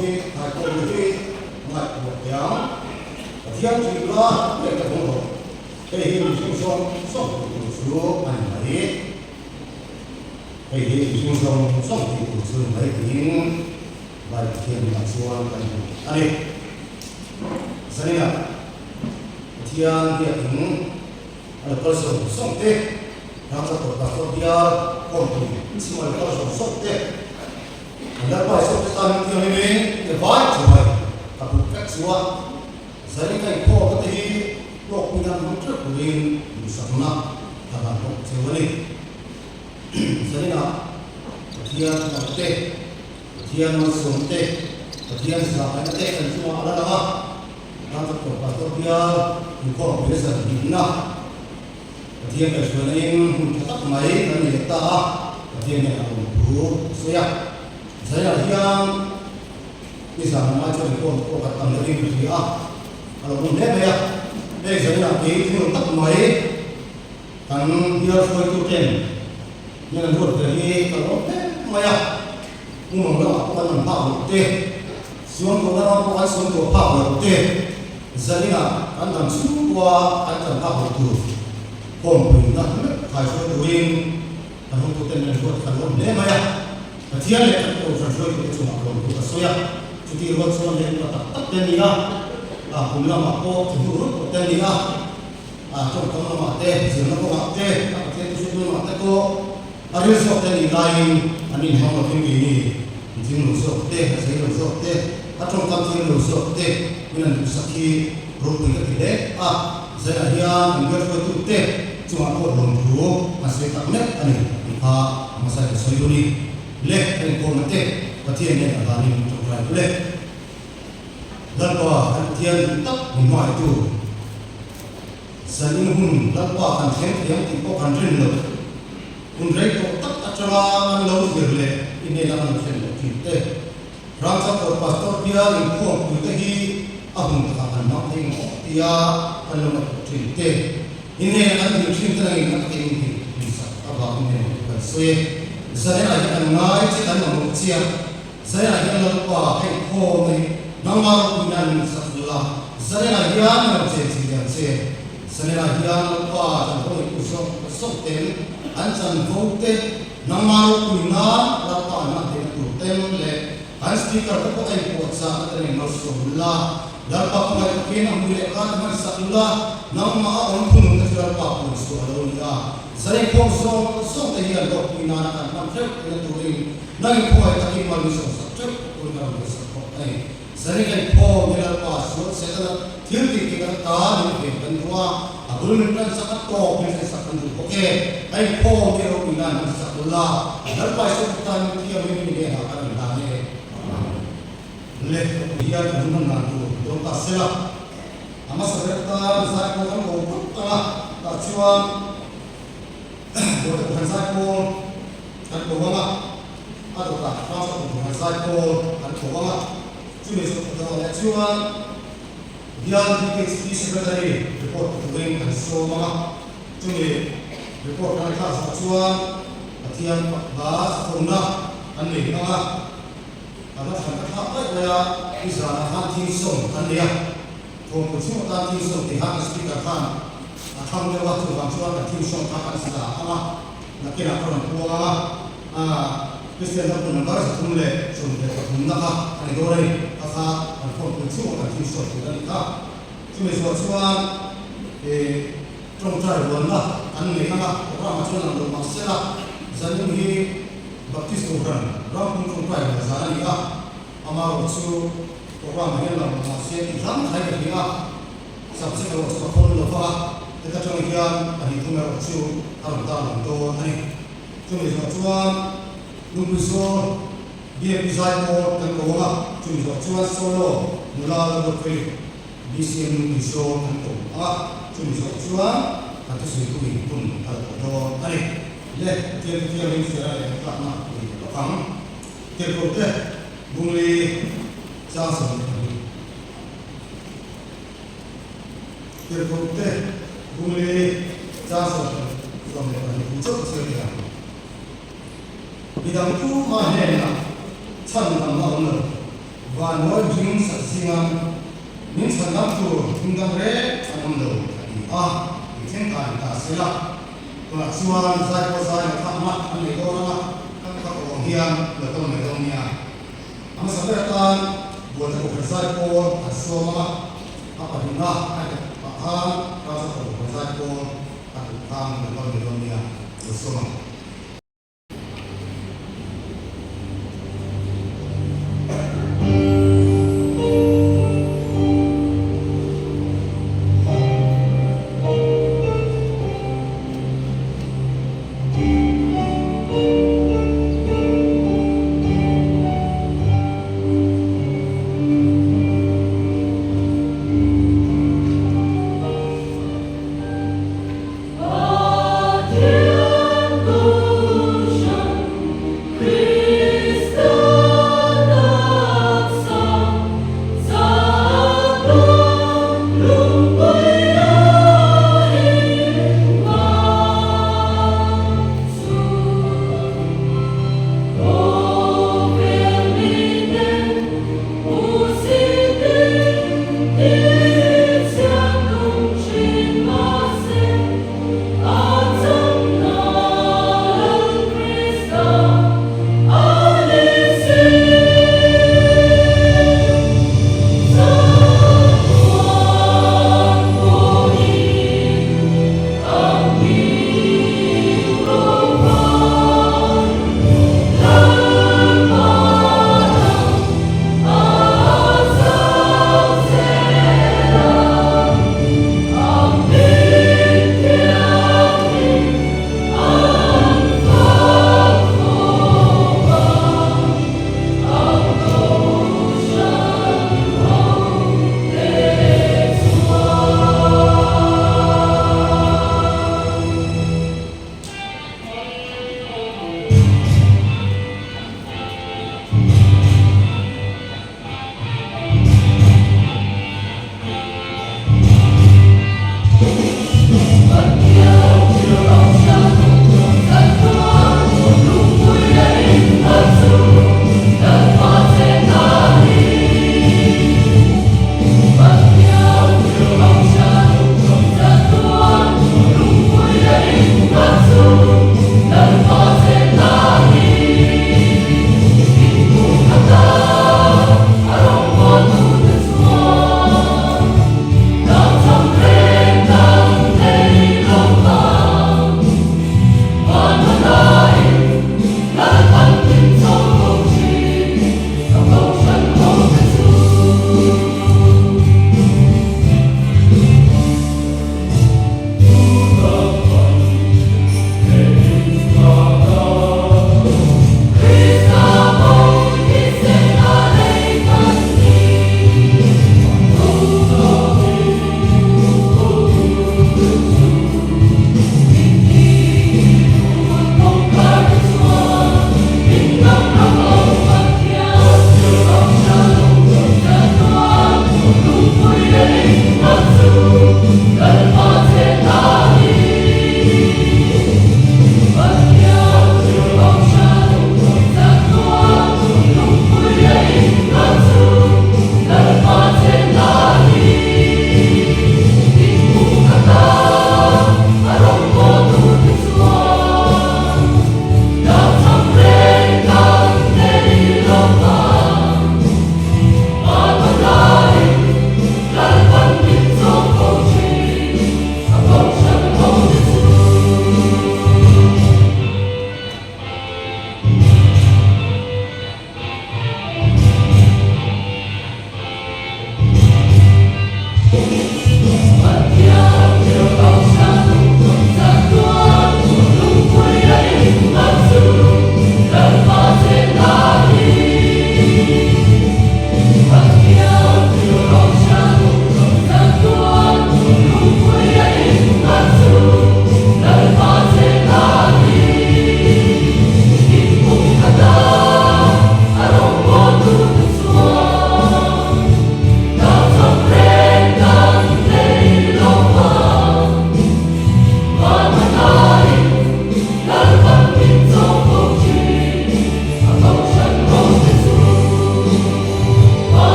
hi thaikawm hi ngaihtuah teh ang. Pathian ṭih la leh ka hmu rawh. Hei hi mihring zawng zawng tih tur chu a ni mai. Hei hi mihring zawng zawng tih tur chu a ni mai tiin Bible Pathian ah chuan kan hmu a ni. Zaninah Pathian biakin a lo kal zawng zawng te, Ramsa tawp Pastor bial kawmpui chhim a lo kal zawng zawng te, Kan Lalpa Isua Krista hming thianghlimin ke vai chuai ka buk vek chu a, Zanin ka inkhawmna te hi hlawkpui nan hmang teuh turin duhsakna ka hlan bawk cheu a ni. Zaninah Pathian hmangaih te, Pathian malsawm te, Pathian zahngaihna te kan chungah a la lang a, Ramsa tawp Pastor bial inkhawmpui zan hlimna Pathian kaihhruaina in hun tha tak mai kan ni leh ta a, Pathian hian a awm thu a sawi a. Zaiah hian nizan lamah chuan inkhawm pawh ka tam deuhin ka hria a, a lo awm hle mai a. Hei Zainah kei thil tak mai kan bial hruaitu ten hian an ruat ve hi ka lawm hle mai a, mumang lamah pawh an rawn phak loh te, suam tawhna ram pawh an suam tawh phak loh te, Zaninah kan dam chhungkua kan tan phak loh tur khawmpuina meuh thaihruai turin kan hotuten an ruat kan lawm hle mai a. Pathian leh kan Kohhran hruaitute chungah lawm tur a sawi a, chutih rual chuan lehkha tak tak te a ni a, a kum lamah pawh chi hnu rut pawh te a ni a, a tawngkam lamah te, zirna kawngah te, a Pathian thuhriat lamah te pawh a ril zawk te a nih laiin an inhmang lovin keini Mitling lo zawk te, a zei lo zawk te, a tawngkam thiam lo zawk te min an duhsak hi ropui ka ti hle a, zaiah hian an biakhruaitu te chungah pawh lawmthu an sawi tak meuh a ni tih kha a hmasa in sawi dun i le kan inkawmna te Pathian nen a hlanin tawngtai tu le Lalpa kan Pathian duh tak min hmangaihtu zanin hun Lalpa kan thleng thiam tih pawh kan rin lo. Hun rei tawh tak atanga an lo zir leh i hnena an lo thlen loh thin te, Ramchakawr Pastor bial inkhawmpui te hi a hun takah kan hmang thei ngawt tia kan lo ngaihtuah thin te, i hnena kan dil thin te nangin a takin in hil thin sak avangin heng hi kan sawi e. Zanenah hian kan ngai che kan mamawh chia, Zanenah hian Lalpa hei khawm hi nangmah ropui nan min sak la, Zanenah hian min lo chen chin diam che. Zanenah hian Lalpa chanvo neitu zawk zawk ten an chanvo te nangmah ropui nan Lalpa an hman theihna tur ten leh an speaker te pawh a inpuahchahna te nen malsawm la, Lalpa khawngaih takin a hmui leh kha te hman sak la, nangmah a awm thunun te chu Lalpa puan chhuah a lo ni a, Zanin khawm zawng zawng te hian ropui nana kan hman theuh theihna turin nangin khawngaih takin mal min sawmsak theuh turin ka rawn ngaihsak bawk a ni. Zanin kan khawm hi Lalpa sual Setana thil tih tih kan ta min ve kan duh a, a bul min tan sak a tawp min thlen sak kan duh bawk e. Kan inkhawm hi ropui nan min sak la, Lalpa Isua Krista min thiam hi min hnenah kan inhlan e. Amen. Le hian kan hman dan tur dawn ta sela, a hmasa ber tan zai pawh kan ko phawt ang a, tah chuan Bawiha Kohhran zai pawl kan ko ang a. A dawtah Ramsa Kumthum zai pawl an tho ang a, chumi zawh dawh leh chuan bial BKHP Secretary report pe turin an sawm ang a, chumi report kan thlak zawh chuan Pathian hla sakhawmna an nei ang a, a hla thlan ka thlak daih mai a, nizanah khan theme song an nei a, thawmhnaw chhung atan theme song tih kha kan speaker khan a thlang deuh a, chuvang chuan kan theme song kha kan sa ang a, nakinah ka rawn puang ang a. A Kristian ram hmun number 323 na kha a ni dawn a ni. Kha kha kan khawmpui chhungah kan thil sawi tur a ni kha. Chumi zawh chuan ih tawngtai rualna an nei ang a, programme ah chuan lang lo mah sela, zanin hi Baptist Kohhran ram hmun tawngtai rual zan a ni a, amaherawh chu programme ah hian lang lo mah se tih hlang thai ka hria a, subject erawh chu ka khawn lo va a, heta tang hian pahnih thum erawh chu a rawn tarlang dawn a ni. Chumi zawh chuan Lungpui Sawl BMP Zaipawl kan ko ang a, chumi zawh chuan Solo nula Lalruatfeli BCM Lungpui Sawl kan ko ang a, chumi zawh chuan kan thusawitu in hun a la tawh dawn a ni. Le, Pathian Pathianin fiahna leh hmatlakna a nei bawk ang. Tirhkohte Bungli chang 12. Tirhkohte Bungli chang 12 thu chauh ka sawi thei ang. Midang tu mah hnenah chhan dam a awm lo. Van mawi mihring sak zinga min chhan dam tur hming dang reng an awm lo a ti a, tih thleng khan ta se la. Tunah chuan zai pawh zai leh thlakna an nei dawn ang a, kan kha awm hian lo kal mai dawn nia. A hmasa ber atan bualte kohhran zai pawl an sawm ang a, a pahnihna a nghet pah khan Ramsa kohhran zai pawl a duh khan lo kal mai dawn nia, lo sawm ang. Pathian ka.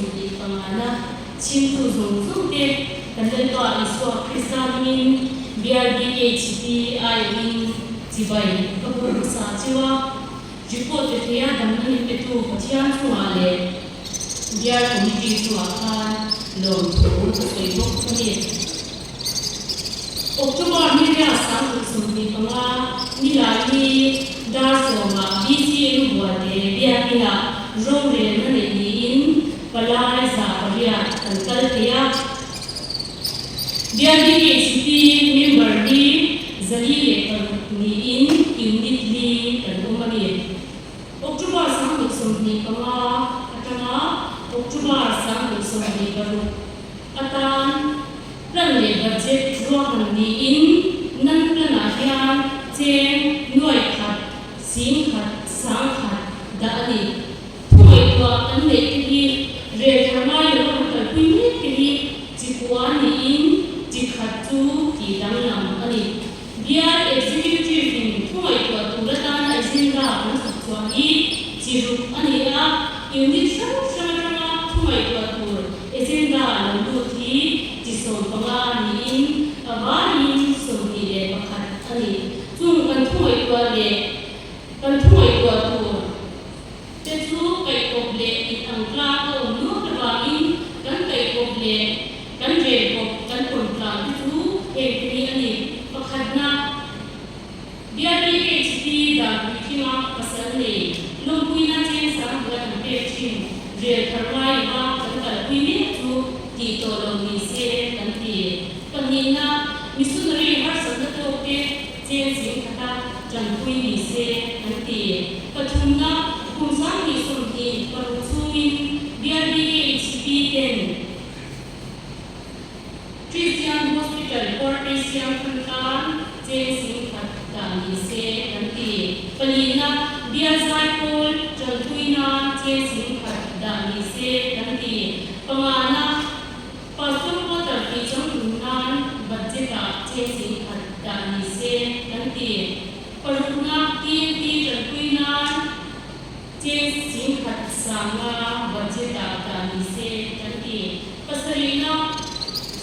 25 na chhimtu zawng zawng te kan Lalpa Isua Krista hmingin BRBHP aiawhin chibai ka bur hmasa cheu a. Report pe theia damna min petu Pathian chungah leh Bial Committee chungah khan lawmthu ka sawi bawk a ni. October ni ria 2025 nilai hi dar sawmah BCM Bualte biakinah rorelna neih niin palai 800 kan kal thei a. Bial BKHP member hi 406 niin unit li kan awm a ni. October 2025 atanga October 2026 atan plan leh budget ruahman niin nan plan-ah hian cheng nuai khat, sing khat, sang khat dah a ni. Thuaihtuah kan neih te hi rel thar ngai lo a kan kalpui mek te hi chi kua niin chi khat chu tih danglam a ni. Bial Executive-in thuaihtuah tur atana agenda kan chhawp chhuah hi chi ruk a ni a, unit hrang hrang atanga thuaihtuah tur agenda lo lut hi chi 15 niin a vaiin 21 a ni. Chung kan thuaihtuah leh kan thuaihtuah tur Te chu kaihkawp leh in ang tlang a awm nual avangin kan kaihkawp leh kan relkawp kan pawn tlang te chu heng te hi a ni. Pakhatna, BRPHP dan puitlinga pasal nei lawmpuina cheng sang bula kan pek thin rel thar ngai lova kan kalpui mek chu tih tawh lo ni se kan ti. Pahnihna, missionary harsatna tawk te Cheng cheng khata tanpui ni se an ti. Pathumna, kum 2026 chhungin BRBHP ten Christian Hospital Quarter siam khan tan cheng sing khat dah ni se an ti. Palina, Bial Zaipawl tanpui nan cheng sing khat dah ni se kan ti. Pangana, Pastor quarter tih changtlung nan budget-ah cheng sing khat dah ni se kan ti. Parukna TNT tanpui nan cheng sing khat sanga budget-ah dah ni se kan ti. Pasarihna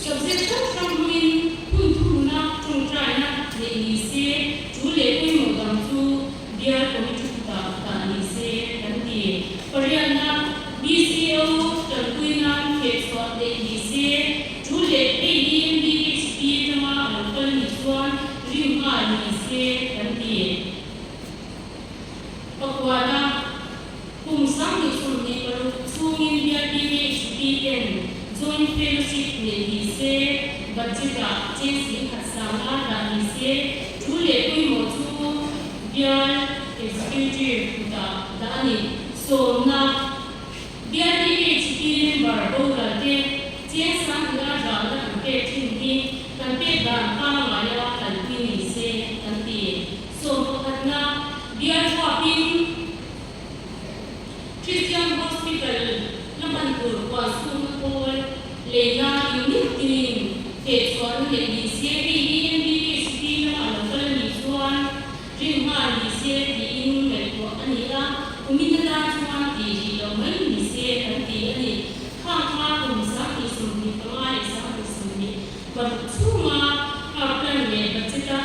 subject hrang hrang hmangin hun thumna tawngtaina neih ni se, chu leh pawimawh dang chu Bial Committee kutah dah ni se kan ti. Pariatna BCO tanpui nan khehchhuah neih ni se, chu leh hei hi MBHP atanga a lo kal ni chuan rim nghal ni se kan ti. Pakuana, kum 2026 chhungin Bial BHP ten Joint Fellowship neih ni se, budget-ah cheng 10,000 sanga dah ni se, chu leh pawimawh chu Bial Executive kutah dah a ni. Sawmna, Bial BHP member boral te cheng 10,000 ralna kan pek thin hi kan pek dan pangngaia kalpui ni se kan ti. Sawmpakhatna, Bial huapin Christian Hospital la hman tur puan sumna khawl leina unit tinin fehchhuahna neih ni se hei hi MBBSP lama a lo kal a nih chuan rin nghal ni se tiin ngaihtuah a ni a, kumin atan chuan tih rih loh mai ni se kan ti a ni. Khang kha kum 2025 leh 2026 chhunga car plan leh budget-a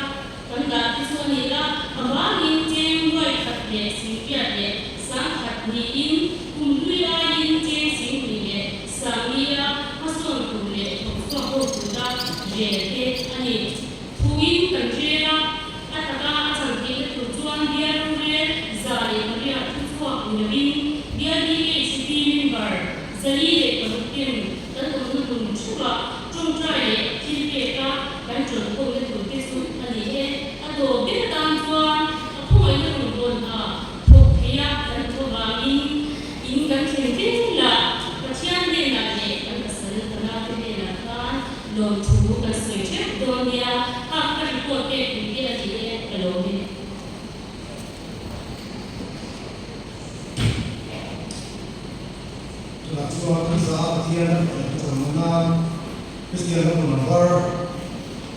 Kan dah te chu a ni a, a vangin cheng nuai khat leh singriat leh sangkhat niin kum hlui aiin cheng singhnih leh sanglia hmasawn tur leh thawkchhuak ho tura rel te a ni. Thuin kan rel a, a taka a chan theihna tur chuan bial rorel 108 thuchhuak ni lovin bial BHP member 406 ten kan awmna hmun theuhah tawngtai leh thil peka kan ṭawnkhawmna tur te chu a ni e. A tawp ber atan chuan a khawngaihna rawngbâwl hna thawk theia kan awm avangin in kan thlen vel a, Pathian hnenah leh kan pasal panaute hnenah khan lawmthu kan sawi ṭheuh dawn nia, hak ka report pek pui te a ni e, ka lawm e. Tunah chuan kan za a Pathian a tih a chawlhna nan Kristian ram number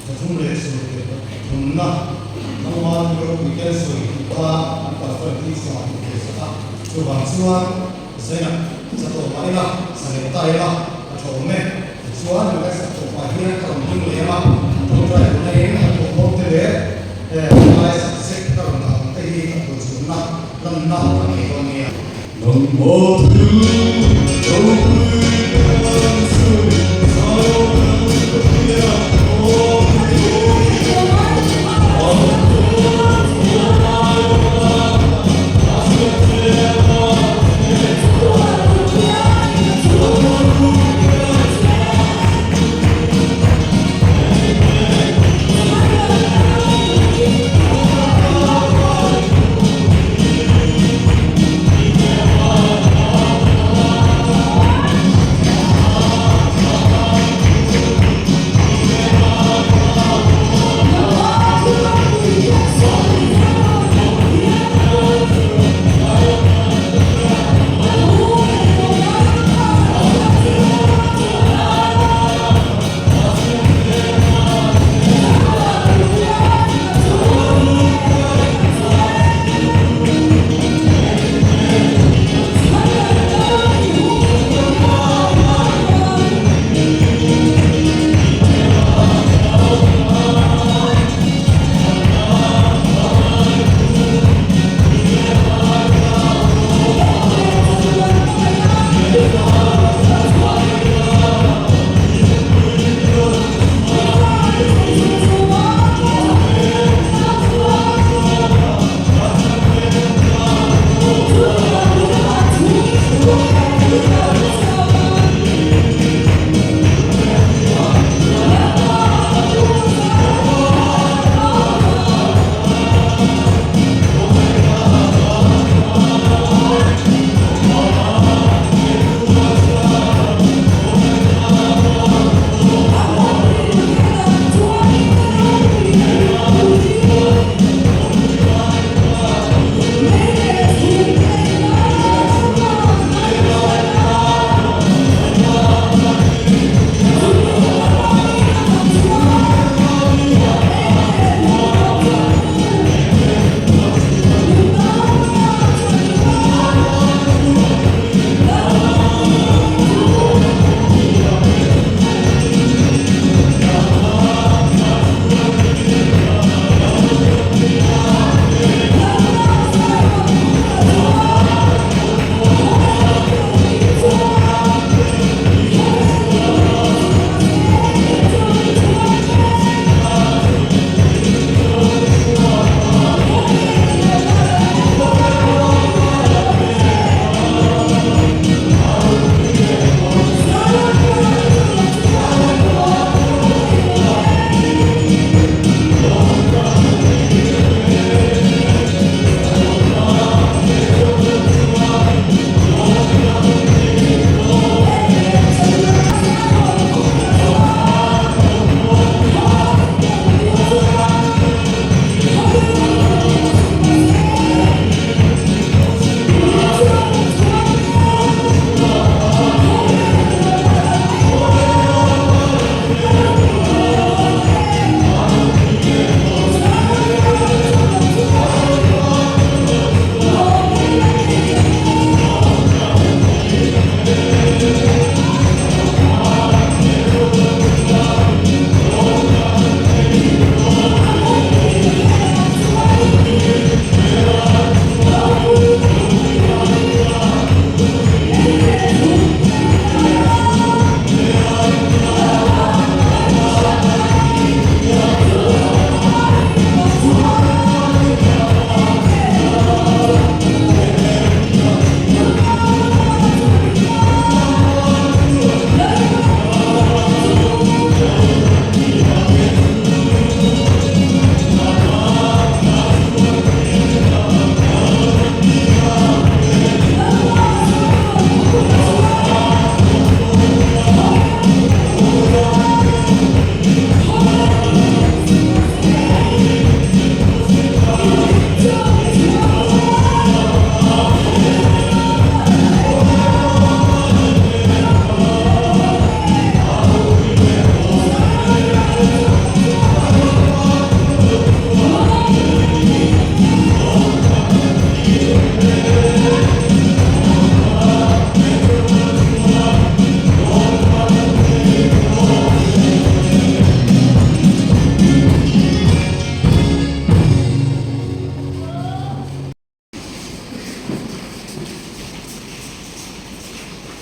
333na tlangval ropui te sawi tih kha an pastor tih sawi ve sak a. Chuvang chuan sawi a, sa tawh mah ila, sa leh ta ila, a tha awm e. Tichuan, kan sak tawh pah hian ka rawn ding leh ang a, tawngtai duhna in a thawhkhawm te leh lai sak zek ka rawn dah ang te hi ka puanchhuahna lanna ka nei dawn nia. Nangmah thil ropui kan sawi zau kan Pathian awm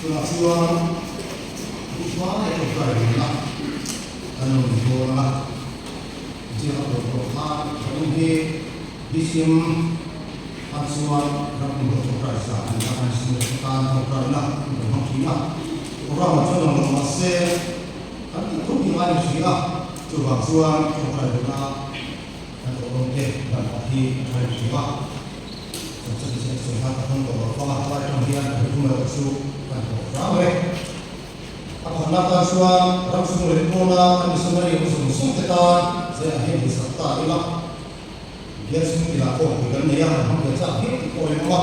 Tunah chuan duhmai a tawngtai reng a, kan lo ni dawn a. Ziak a pawh tawh khan Tharum hi BCM ah chuan ram hmun tawngtai sa an ni a, kan sin leh tan tawngtaina an lo hmang thin a. Programme ah chuan lang lo mah se kan tih tho tih ngai ni hri a, chuvang chuan tawngtai rengna kan tawh dawn te dan pah hi a tha ni hri a. Chanchin hi sawi khan ka hmang tawh lo fang a, helai atang hian ka hritum erawh chu kan tawh hram e. A pakhatna tan chuan ram chhung leh pawna kan missionary awm zawng zawng te tan zaiah hian insak ta ila, bial chhung tinah pawh pui kan nei a, an hmang ve chak viau tih pawh a inawm a,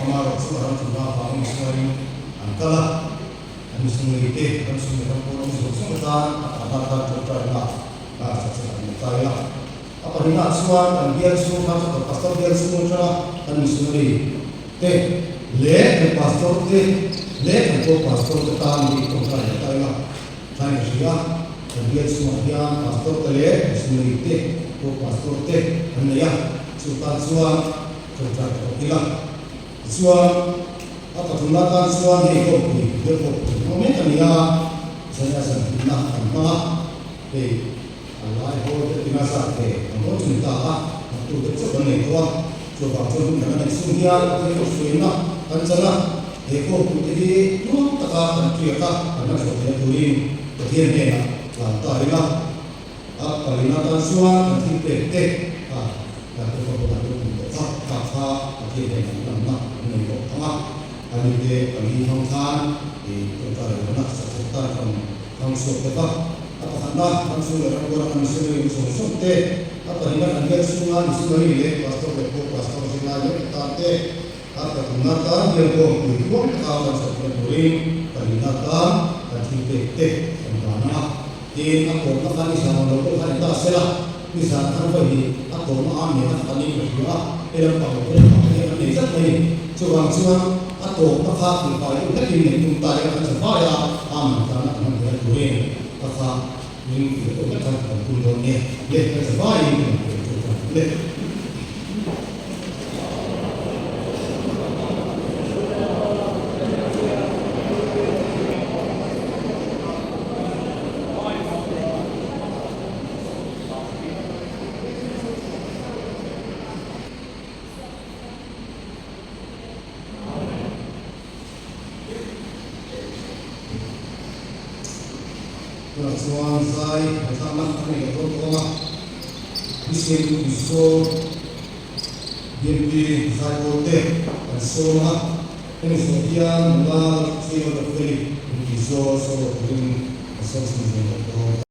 amaherawh chu a ram chhung ram vangin missionary an kal a, an missionary te ram chhung leh ram pawn awm zawng zawng te tan a pakhatna tan tawngtaina sak che kan nei ta ila. A pahnihna chuan kan bial chhung kha chu pastor bial chhung atanga kan missionary te leh kan pastor te leh kan pawh pastor te tan bik tawngtai leh ta ila thain ka hria. Kan bial chhungah hian pastor te leh missionary te pawh pastor te an nei a, chu tan chuan tawngtai ka tawk ila. Tichuan a pathumna tan chuan hei kawngpui bial kawngpui hmang mek a ni a, zan a zan hlimna kan hmang a, hei. A lai haw te tina zat ve ang dawn chu ni ta a, naktu te chauh kan nei tawh a, chuvang chuan hun kan la neih chhung hian a thil hruaina kan chan a, he khawmpui te hi tluang taka kan tiak a, kan la chhuah theihna turin Pathian hnenah tlan ta ila, a palina tan chuan kan thil pek te kha kan te pawh kan lo tum tawh kha, kha kha Pathian hnenah hlanna kan nei bawk ang a, ani te pali hmang khan i tawngtai lohna sakhaw tan kan hmang chhuak bawk a. A pakhatna, ram chhung leh ram kuala kan missionary awm zawng zawng te, a pahnihna kan bial chhunga missionary leh pastor leh pawh pastor zirlai mek atan te, a pathumna atan bial bawm pui huam taka kan chhuah theihna turin pahnihna atan kan thil pek te kan dan ang a. Tin, a tawpna kha nizan ang lo pawh kha ni ta se la, nizan khan vawi hnih a tawpna a nena kha kan in ka hria a, he lampang leh he lampang te hian an nei tlat mai. Chuvang chuan a tawpna kha tihfai deuh hlekin neih tum ta ila kan che vai a, a man tana kan han theihna turin ka kha ring tih deuh hlek khan kan tum dawn nia le kan che vaiin kan han theih tur kan le. Tunah chuan zai ngaihthlakna a nei leh dawn tawh a, Bisiam Mizo BMP zaipawl te kan sawm a, hemi zawh hian nula Lalthuchhing Lalrofeli Mizo solo turin kan sawm chhun ve bawk dawn.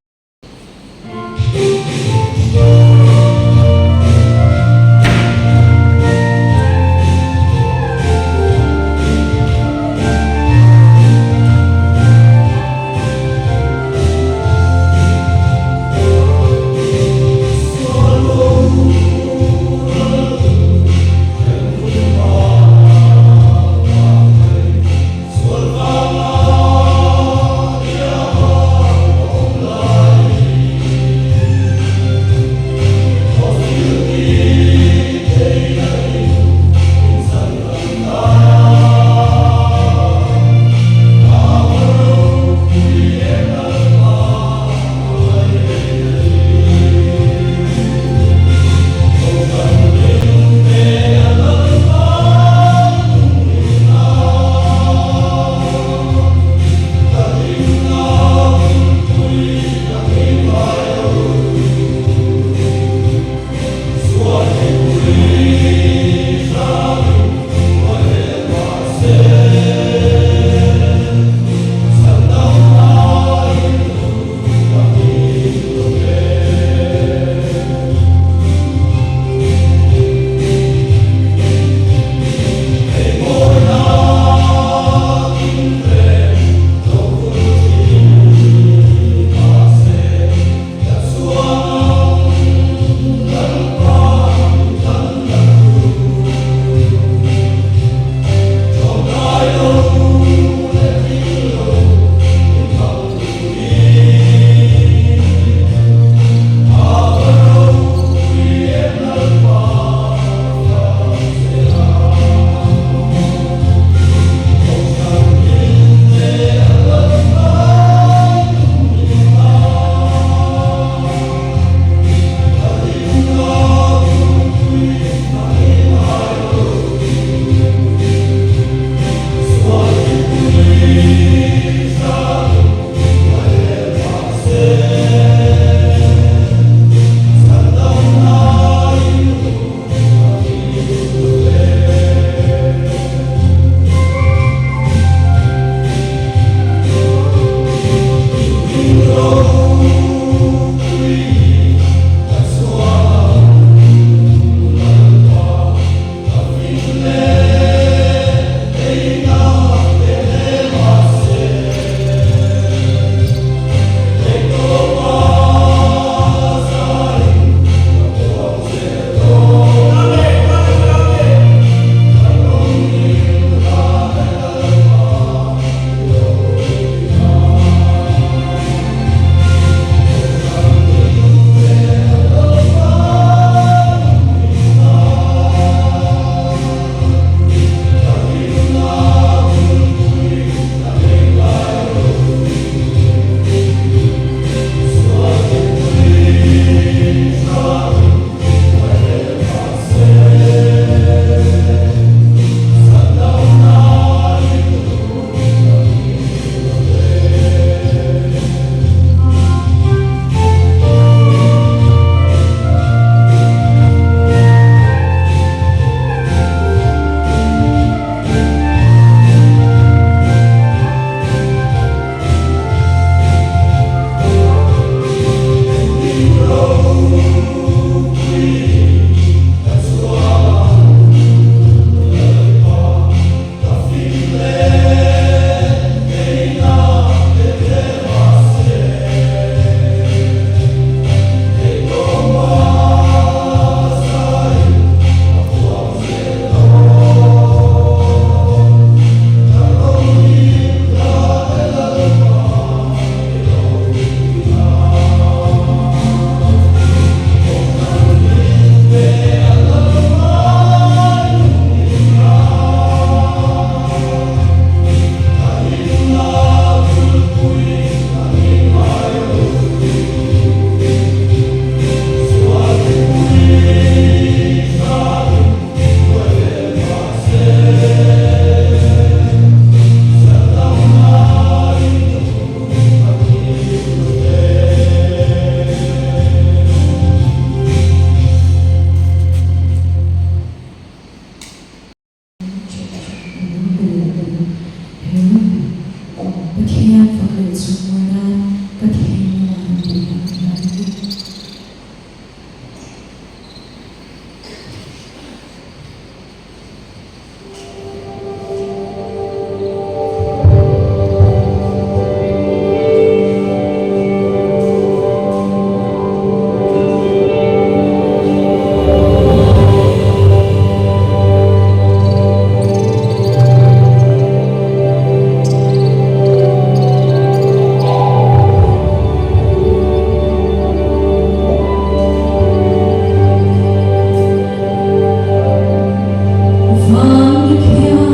khian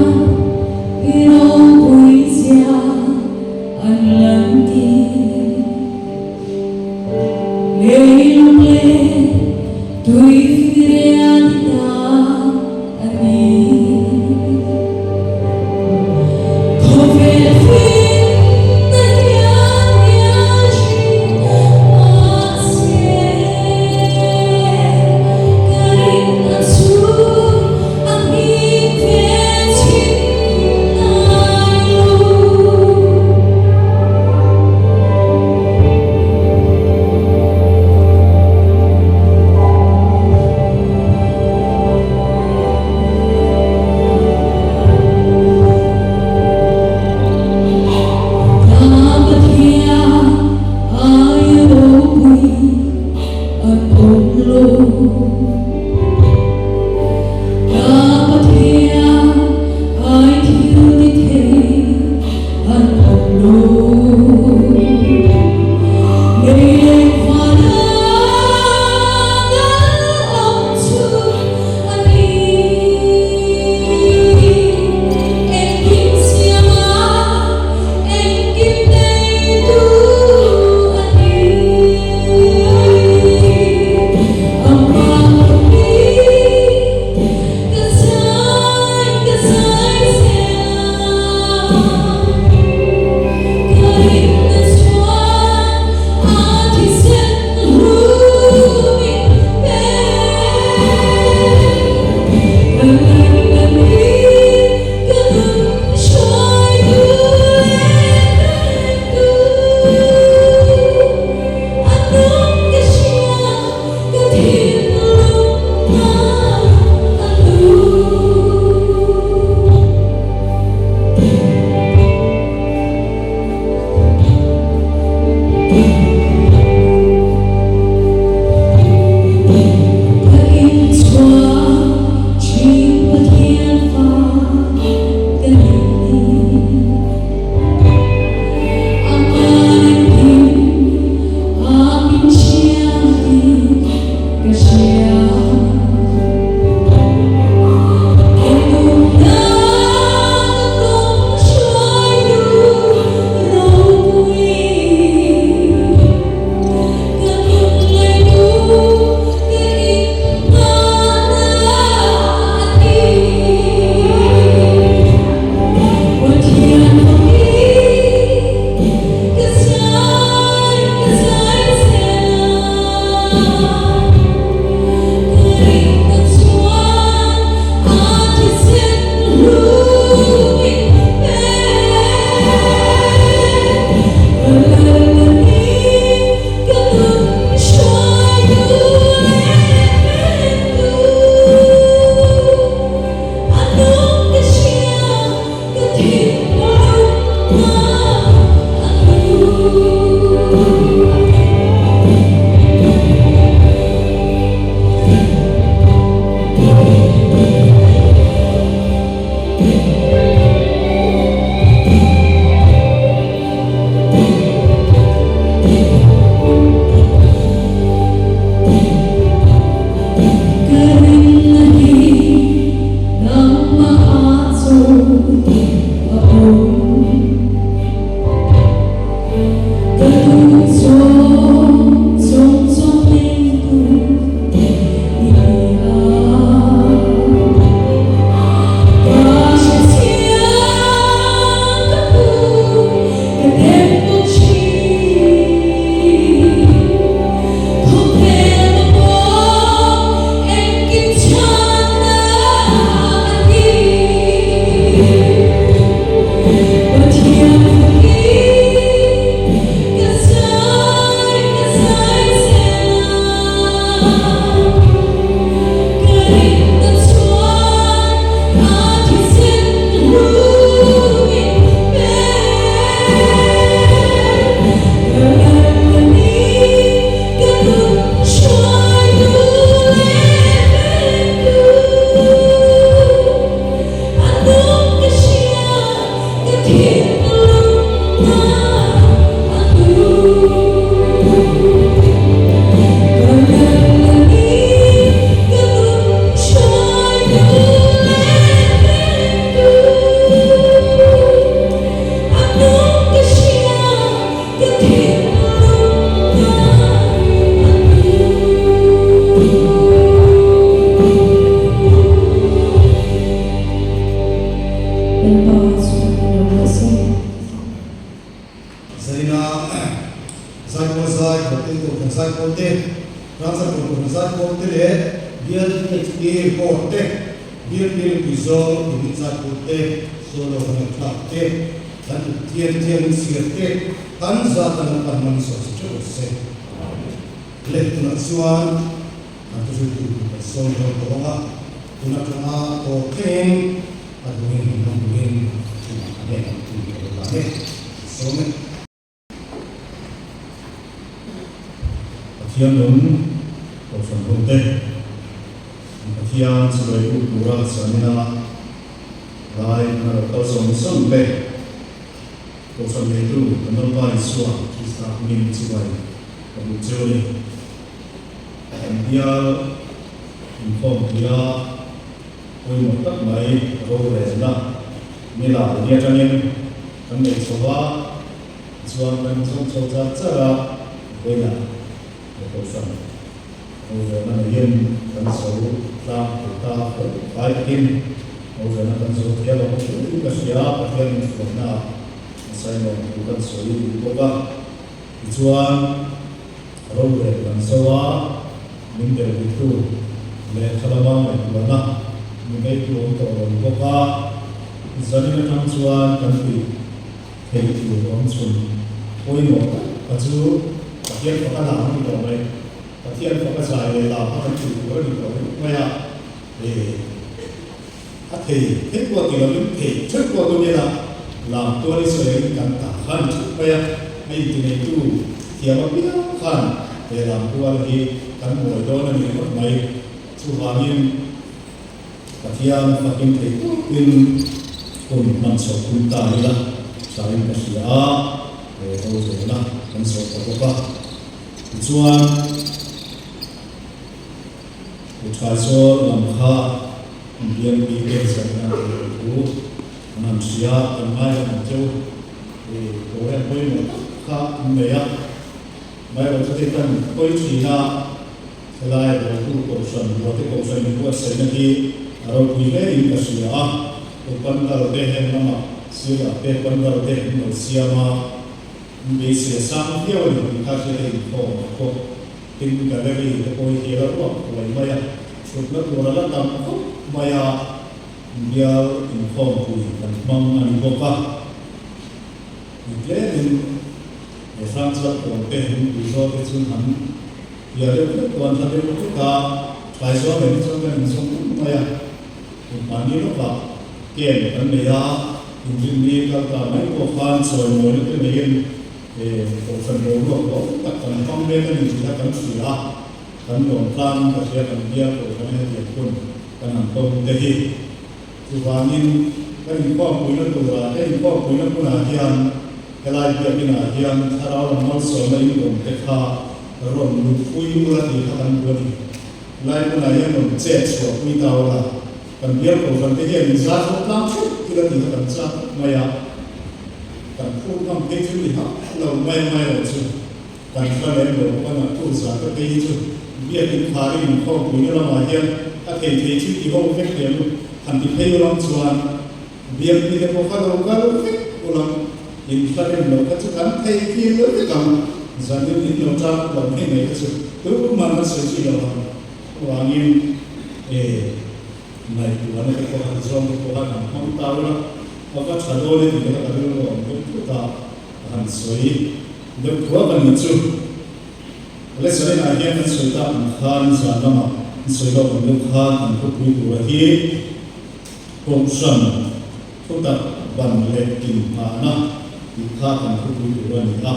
i ropui zia an lantir. Leilung leh tui firiat i ta a ni. Khawvel finna hian hnial thin mahse, ka rinna chu a nghing ve thin. Lalpa chu fakin awm rawh se. Zaina Zaipawl zai Hotel Kohhran Zaipawl te, Ramzan Kohhran Zaipawl te leh Bial HK Board te, Bial Bialpui Zawng Unit Zaipawl te, Solo kan ngaihthlak te, kan Pathian thiam in chhiar te, kan zat an pan man sawi sa teuh se. Leh tunah chuan kan thuhriltu tur kan sawm dawn tawh ang a, tun atanga tawp thlengin a duhin min hmang turin tunah a hnenah tun ka lo dah e, sawm e. Pathian nung Kohhran hote, Pathian chibai u tura sanina lai na lo kal zawng zawng te, Kohhran neitu kan Lalpa Isua Krista hmingin chibai ka duh cheu a ni. Kan bial inkhawmpuia pawimawh tak mai rorelna nila ni atangin kan nei chho a, tichuan kan inzawm chho char char a, vawiinah he kohhran rorelna neiin kan zo tlang thei ta fel fai takin rorelna kan zo thei a lo hmuh ka hria, Pathian inhruaina a sailawm thu kan sawi duh bawk a, tichuan rorel kan zo a, min del duhtu lehkha lama ngaihtuahna mi ngeitu awm tawh lo bawk a, zanin atang chuan kan tih theih tur awm chhun pawimawh tak kha chu Pathian faka lam a ni tawh mai. Pathian faka zai leh lam kha kan tih tur a ni tawh ringawt mai a, e a thei thei pawh ti lovin thei theuh pawh tu nia lam tual i sawi angin kan tah kha a ni theuh mai a, a intineitu thiam apiang khan he lam tual hi kan mawi dawn a ni ringawt mai. Chuvangin Pathian fakin thei tawkin hun hman chhoh tum ta ila thain ka hria a, he rorelna kan zawh ta bawk a. Tichuan. Thaizawr lam kha BMP te zarna tur thu an han hria, kan ngai lo ang cheu. Program pawimawh tak kha an nei a, amaherawhchu hei kan hawi thin a, helai Rawltu Kohhran, Ruate Kohhran inbuatsaihna hi a ropui hle in ka hria a, tu pandal te heng lamah sirah te pandal te an lo siam a, an beisei a sang viau a ni tih kha hriat a inkhawm a pawh. Tin, gallery te pawh hi hel a ruak huai mai a, thutna tur a la tam khawp mai a, bial inkhawmpui kan hmang a ni bawk a. Ni tlemin he hrangchal pawl te lungpui zawk te chu han piah deuh hlek chuan hla deuh hlek a, thlai zawng leh hi chuan kan inzawm reng mai a, mahni lawkah camp kan nei a, inrinni kal ta mai pawh khan chawimawina te neiin He kohhran boruak lawm tak kan hmang mek a ni tih kha kan hria a, kan lawm tlang ka hria kan bial kohhran hetiang hun kan han tawng te hi. Chuvangin kan inkhawmpuina turah he inkhawmpuina hmunah hian helai biakinah hian thlarau lam malsawmna inawm te kha rawn lutpui ula tih kha kan duh a ni. Helai hmunah hian rawn chet chhuahpui ta ula, kan bial kohhran te hian inzai ho tlang theuh ila tih kha kan chak khawp mai a. Kan phut ngam phei chu ni hauh lo mai mai lo chu kan hla lem lo bawk a, naktuk zan te phei hi chu biakin khari inkhawmpuina lamah hian a thei thei chu ti ho vek leh lu han ti phei ulam chuan biakni te pawh kha lo kal vek ulam in hla lem lo kha chu kan thei fim lo vek ang, zanin in lo tan lo mai mai kha chu tuman kan sawi zui lo ang avangin e. Ngaihtuahna te pawh han zawng te pawh han han hmang ta ula, a va tha dawn e tih te kha ka rilru a awm deuh thut a, a han sawi deuh thuak a nih chu. Lesson ah hian kan sawi tak ang khan zan lamah an sawi lawk ang deuh khan an khawpui tura hi Kohhran thutak ban leh inngahna tih kha kan khawpui tur a ni a.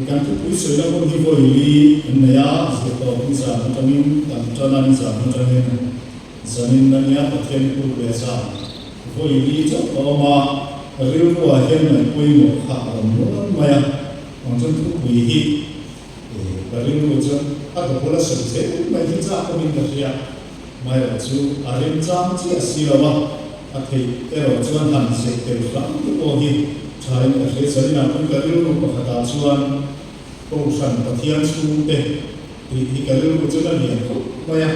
Kan thupui sawi la hun hi vawi li an nei a, zirtawp ni zan atangin kan tan a, ni zan atangin zanin a nia, Pathian tur leh zan vawi li chauh a awm a, rilruah hian ngaih pawimawh kha a awm nual mai a, ang chuan thupui hi ka rilru chuan a double a sawi zel mai hi chak awmin ka hria, amaherawh chu a remchang chiah si lo a. A theih erawh chuan han zeh tel hram te pawh hi thain ka hria. Zaninah pawn ka rilru pakhatah chuan Kohhran Pathian chhungte tih hi ka rilru chuan a lian khawp mai a.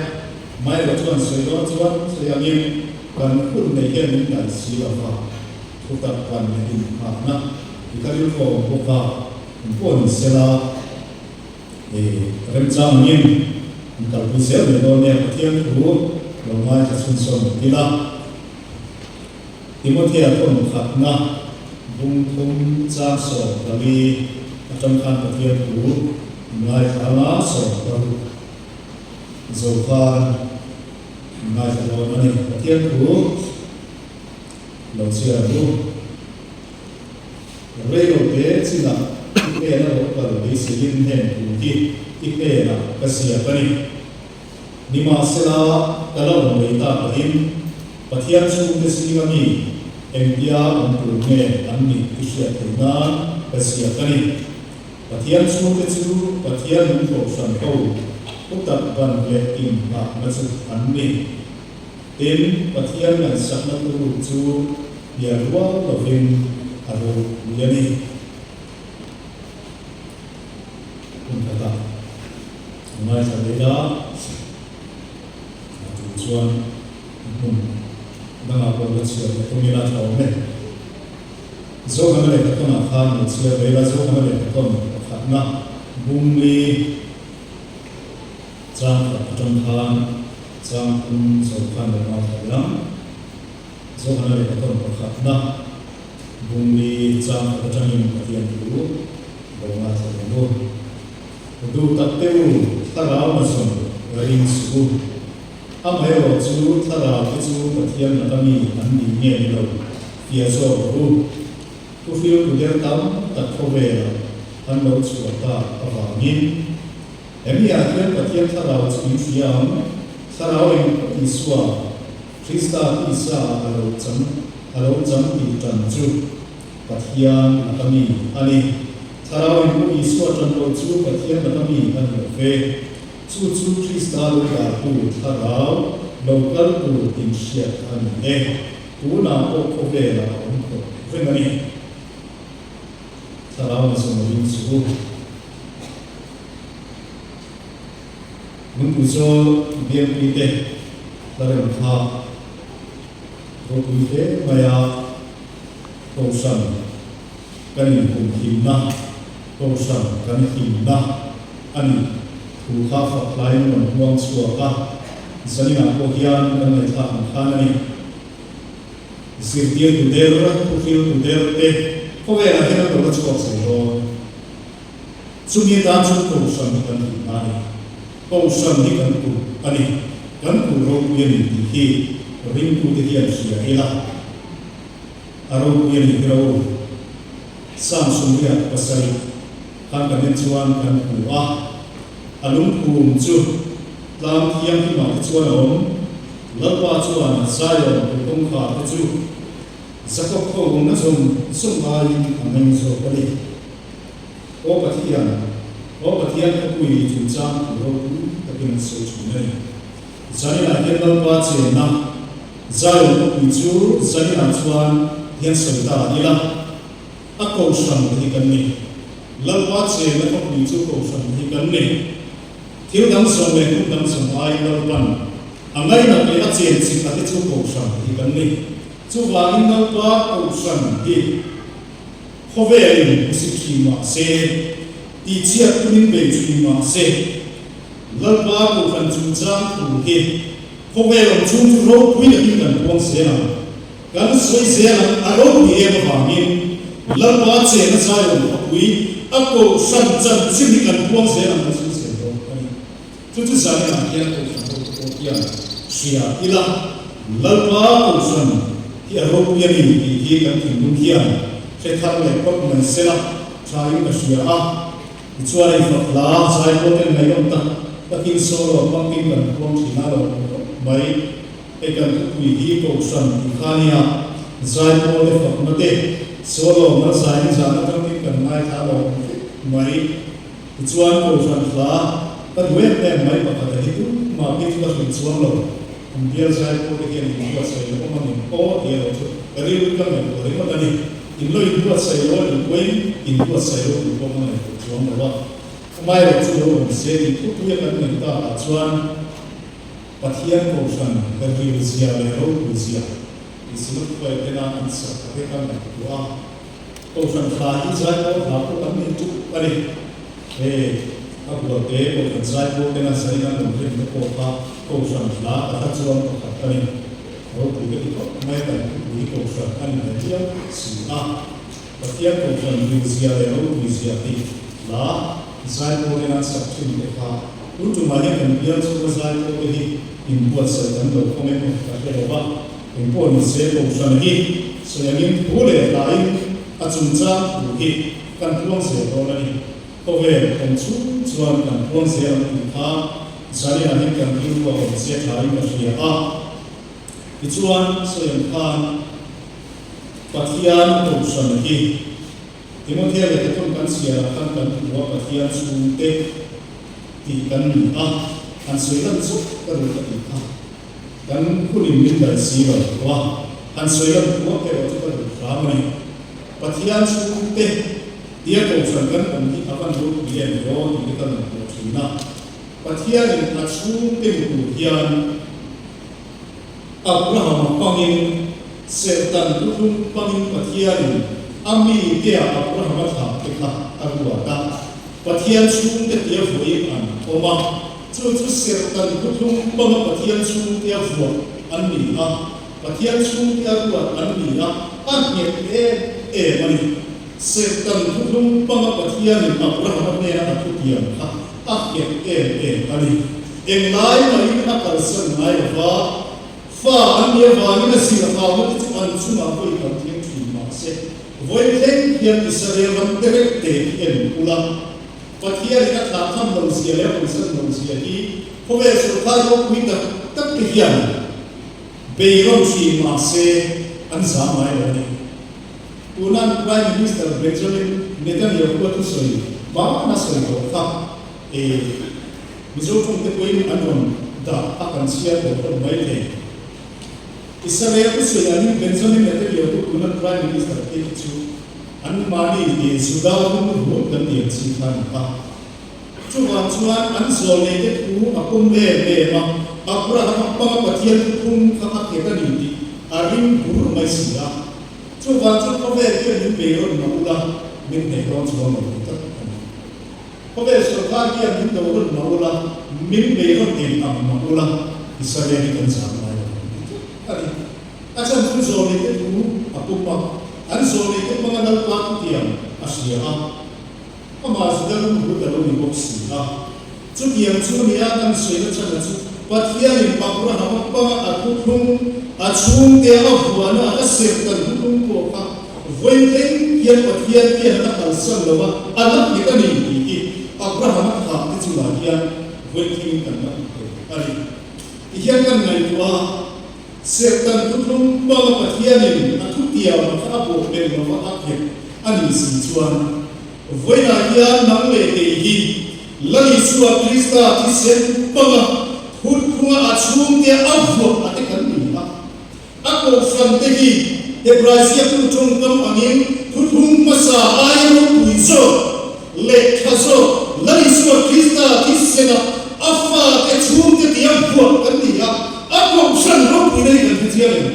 Amaherawh chuan sawi dawn chuan sawi angin kan hun nei hian min dai si lo va, thutak kan leh inhahna i ka rilru a awm bawk a, in pawh ni sela i remchang angin in kalpui zel mai dawn nia Pathian thu lo ngaithla chhunsawn ila. Timothea tawn khatna bung thum chang 14 atang khan Pathian thu ngaithla anga 16 zo khan ngaithla dawn a ni. Pathian thu lo chhiar ang u. Reilote chinah i hnena lo kal beiseiin heng thu hi i hnenah ka ziak a ni. Nimahsela, ka la awm lei tak pahin Pathian chhungte zinga mi engtia awm tur nge an nih i hriat theih nan ka ziak a ni. Pathian chhungte chu Pathian min hlawhhran ho utak ban leh inngahna chu an ni. Tin, Pathian ngaihsakna thuruk chu hnial rual lovin a ropui a ni. Hun khatah a ngaithla leh a, a tul chuan hmun dangah pawh la chhiar leh tum ila tha awm e. Zohana lehkhathawnah khan lo chhiar ve ila, Zohana lehkhathawn pakhatna Bungli chang khat atang khan chang thum zo khan lo ngaithla leh ang. Zohana lehkhathawn pakhatna Bungli chang khat atangin Pathian thu lo ngaithla leh ang u. Duh tak te u, thlarau na zawng ring suh u. Amaherawh chu thlarau te chu Pathian laka mi an ni nge ni lo, fiah zawk rawh u. Thuhriltu der tam tak khawvelah an lo chhuah tak avangin, hemi ah hian Pathian thlarau chu in hria ang, thlarau eng pawh Isua, Krista tisa ah a lo chang, a lo chang tih tan chu Pathian laka mi a ni. Thlarau in Pu Isua tan lo chu Pathian laka mi a ni lo ve. Chu chu Krista lo dartu thlarau lo kal tur inhriat a ni e. Tunah pawh khawvelah a awm tawh reng a ni. Thlarau na zawng ring chu u. Lungpui chawl BMP te hla rem kha ropui hle mai a. Kohhran kan inhumhimna, Kohhran kan himna a ni. Thu kha fak hlaiin rawn huang chhuak a, zaninah pawh hian kan ngaihthlak ang khan a ni. Zirtirtu der, thuhriltu der te khawvelah hian an lo la chhuak zel dawn. Chumi atan chuan Kohhran hi kan himna a ni. Kohhran hi kan kulh a ni. Kan kulh ropui a ni tih hi ringtute hian hria ila. A ropui a ni hi ro. Sam Sumriat pasarih khan kan en chuan kan hmu a, a lungphum chu tlang thianghlimah te chuan a awm. Lalpa chuan Zion kulh kawngkhar te chu Jakob ho awmna zawng zawng aiin a meng zawk a ni. Aw Pathian, aw Pathian khawpui chungchang thu ropui takin an sawi thin a ni. Zaninah hian Lalpa chenna Zion khawpui chu zaninah chuan hian sawi ta ila, a kohhran te hi kan ni. Lalpa chenna khawpui chu kohhran te hi kan ni. Thil dang zawng leh hmun dang zawng aiin Lalpan a ngainat leh a chen chik a te chu kohhran te hi kan ni. Chuvangin Lalpa kohhran hi khawvelin hmusit thin mah se, tihchhiat tumin bei thin mah se, Lalpa kohhran chungchang thu hi khawvel awm chhung chu ropui takin kan puang zel ang. Kan sawi zel ang, a ropui em avangin Lalpa chena Zion khawpui a kohhran chanchin hi kan puang zel ang kan sawi zel dawn a ni. Chu chu zaninah hian kohhran ho te pawh hian hria ila, Lalpa kohhran hi a ropui a ni tih hi kan thinlung hian hre thar leh phawt mai sela thain ka hria a. Tichuan hei fak hla zai pawh ten ngaihnawm tak takin solo hmangin kan puang thin a lo awm khawp mai. Hei kan thupui hi Kohhran tih kha nia, zai pawl te fakna te solo mal zaiin zan atangin kan ngaithla a lo awm vek mai. Tichuan Kohhran hla ka duh em em mai pakhat a hi tumah phei chu ka hrilh chuang lo. An bial zai pawl te hian inbuatsaih lo awm angin aw ti a lo chu ka rilru ka ngaihtuah ringawt a ni. In lo inbuatsaih lo a nih pawhin inbuatsaih lo tih pawh ka ngaihtuah chuang lo a. Amaherawh chu lo awm se tih thupui a kan neih takah chuan. Pathian Kohhran ril zia leh ropui zia i Synod hruai tena an sak te kan ngaihtuah a. Kohhran hla hi zaipawl hla pawh kan nei ṭup a ni. Hei a bualte Kohhran zaipawl tena zaina an rawn rem te pawh kha Kohhran hla ka hla chuan pakhat a ni. Ropui ka ti khawp mai kan thupui Kohhran a ni ve viau si a. Pathian Kohhran ril zia leh ropui zia tih hla zaipawl tena an sak ṭhin te kha tun ṭumah hian kan bial chhunga zaipawl te hi inbuatsaih kan lo khawm em ka hre lo va. Engpawh ni se Kohhran hi sawi angin thu leh hlain a chungchang thu hi kan puang zel dawn a ni. Khawvel awm chhung chuan kan puang zel ang tih kha Zaniah hian kan rilru a awm zia thain ka hria a. Tichuan sawi ang khan Pathian Kohhran hi Timothea lehkhathawn kan chhiarah khan kan hmu a, Pathian chhungte tih kan ni a, han sawi lan zawk ka duh ka tih kha. Kan hunin min dai si lo tho a, han sawi lan thuak erawh chu ka duh hram a ni. Pathian chhungte tia kohhran kan awm hi a van ropui em aw tih te ka ngaihtuah thin a. Pathianin a chhungte ni tur hian Abrahama hmangin Serhtan thuthlung hmangin Pathianin a mite-ah Abrahama thlah te kha a ruat a. Pathian chhungte tia vuahin an awm a. Chu chu Serhtan thuthlung panga Pathian chhungtea vuah an ni a, Pathian chhungtea ruat an ni a, a nghet em em a ni. Serhtan thuthlung panga Pathianin Abrahama hnena a thutiam kha a nghet em em a ni. Englai mahin a kalsan ngai lo va, fa an nih avangin a zirhauna te chu an chungah vawi tam thleng thin mah se, vawi thleng hian Israel ram te reuh te hi en ula, Pathianin a thlah tham lo zia leh a hawisan lo zia hi khawvel sawrkar ropui tak tak te hian beirawn thin mah se an zah ngai lo a ni. Tunan Prime Minister Benjamin Netanyahu a thusawi bana sawi tawh kha e Mizo tawng te pawhin an rawn dah a kan chhiar tawh hlawm mai thei. Israel thusawi angin Benjamin Netanyahu tunan Prime Minister te hi chu An mahni hi Juda hun rut kan ti ang chi kha a ni a. Chuvang chuan an zawlneite thu a pawm em em a, Abrahama panga Pathian thuthlung kha a nghet a ni tih a ring bur mai si a. Chuvang chuan khawvel hian min bei rawn mah ula, min hneih dawn chuang lo tih tak a ni. Khawvel sawrkar hian min do rawn mah ula, min bei rawn eng ang mah ula, Israel hi kan zam ngai lo tih tak a ni. A chhan chu zawlneite thu a pum a, an zawlneite hmanga Lalpa thutiam a hria a, amah Juda lungruh a lo ni bawk si a. Chutiang chu nia kan sawina chhan a chu Pathianin Abrahama panga a thuthlung, a chhungte a vuahna a serhtan thuthlung pawh kha vawi thleng hian Pathian hian a kalsan lo a, a la nghet a ni tih hi Abrahama thah te chungah hian vawi thlengin kan la hmu thei a ni. Tihian kan ngaihtuah a. Serhtan thuthlung hmanga Pathianin a thutiam kha a bawh belh lova a nghet a nih si chuan, vawiinah hian nang leh kei hi Lal Isua Krista thisen hmanga thuthlunga a chhungte a vuah a te kan ni a. A kohhrante hi Hebrai ziaktu tawngkam angin thuthlung hmasa aia ropui zawk leh tha zawk Lal Isua Krista thisena a fate chhungte tia vuah kan ni a, a kohhran ropuina hi kan hre chiang em?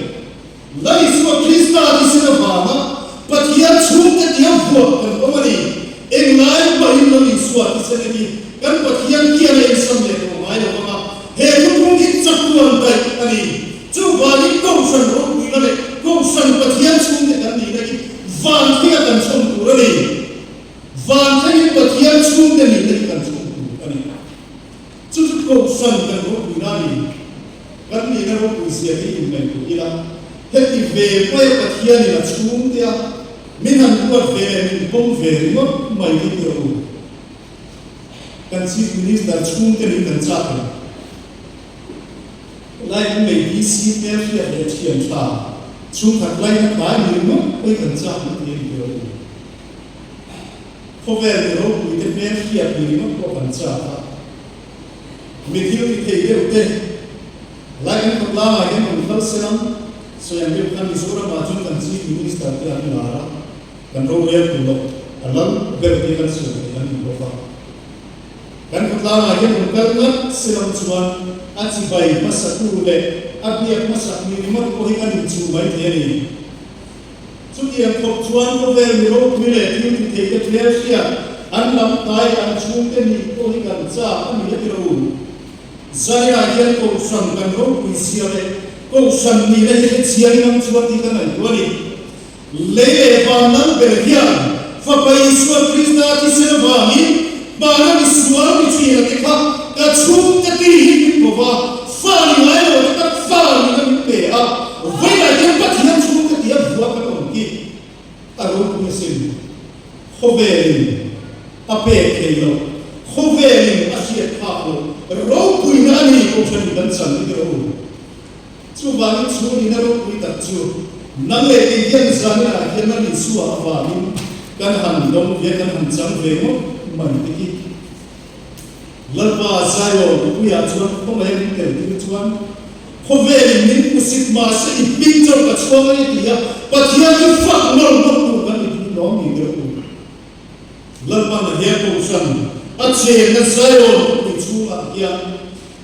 Lal Isua Krista thisena vanga Pathian chhungte tia vuah kan awm a ni. Englai pahin Lal Isua thisena hi kan Pathian hian a insam leh tawh ngai lo vang a, he thuthlung hi chatuan daih a ni. Chuvangin kohhran ropuina leh kohhran Pathian chhungte kan nihna hi van thlenga kan chhawm tur a ni. Van thlengin Pathian chhungte nihna hi kan chhawm tur a ni. Chu chu kohhran kan ropuina a ni. Kan nihna ropui zia hi inngaihtuah ila, heti ve maia Pathianin a chhungtea min han ruat ve leh min pawm ve ringawt mai hi ti rawh u. Kan Chief Minister chhungte nih kan chak lo. Lai an nei DC hmel hriat leh thian tha chhungkhat lai na tlai ni ringawt pawi kan chak an ti a ni ber u. Khawvel mi ropui te hmel hriat ni ringawt pawh kan chak a. Mi thil ti thei deuh te lai kan khawp langah hian rawn kal se ang sawi ang deuh khan Mizoram ah chuan kan Chief Minister te an lar a, kan rorel tur loh a lal ber te kan sawi thei an ni bawk a. Kan khawtlangah hian rawn kal ngat se lam chuan a chibai hmasatu leh a biak hmasak ni ringawt pawh hi kan inchuh mai thei a ni. Chutiang khawp chuan khawvel mi ropui leh thil ti thei te hmel hriat an lam hnai an chhungte nih pawh hi kan chak a ni a ti lo. Zaiah hian Kohhran kan ropui zia leh Kohhran nihna hi hrechiang ngam chuan tih ka ngaihtuah a ni. Lei leh van lal ber hian Fapa Isua Krista thisen avangin hmana misual mi ṭhina te kha ka chhungte ti hi min ko va, fa ni ngai lo te tak fa nihna min pe a, vawilah hian Pathian chhungte tia vua kan awm hi a ropui asin. Khawvelin a pek thei lo, khawvelin a hriat phak lo, ropuina a ni Kohhranin kan chan hi rawh u. Chuvangin chhungin a ropui tak chu nang leh kei hian zaninah hian Lal Isua avangin kan han dawng ve, kan han chang ve ngawt mai te khi. Lalpa Zion mipuiah chuan khawngaih a min tel tir chuan khawvelin min hmusit mahse i hming chauh ka chhuang a ni ti a, Pathian chu fak nawr nawr tur kan ni tih lawm ni deuh u. Lalpan a he Kohhran a chenna Zion khawpui chhungah hian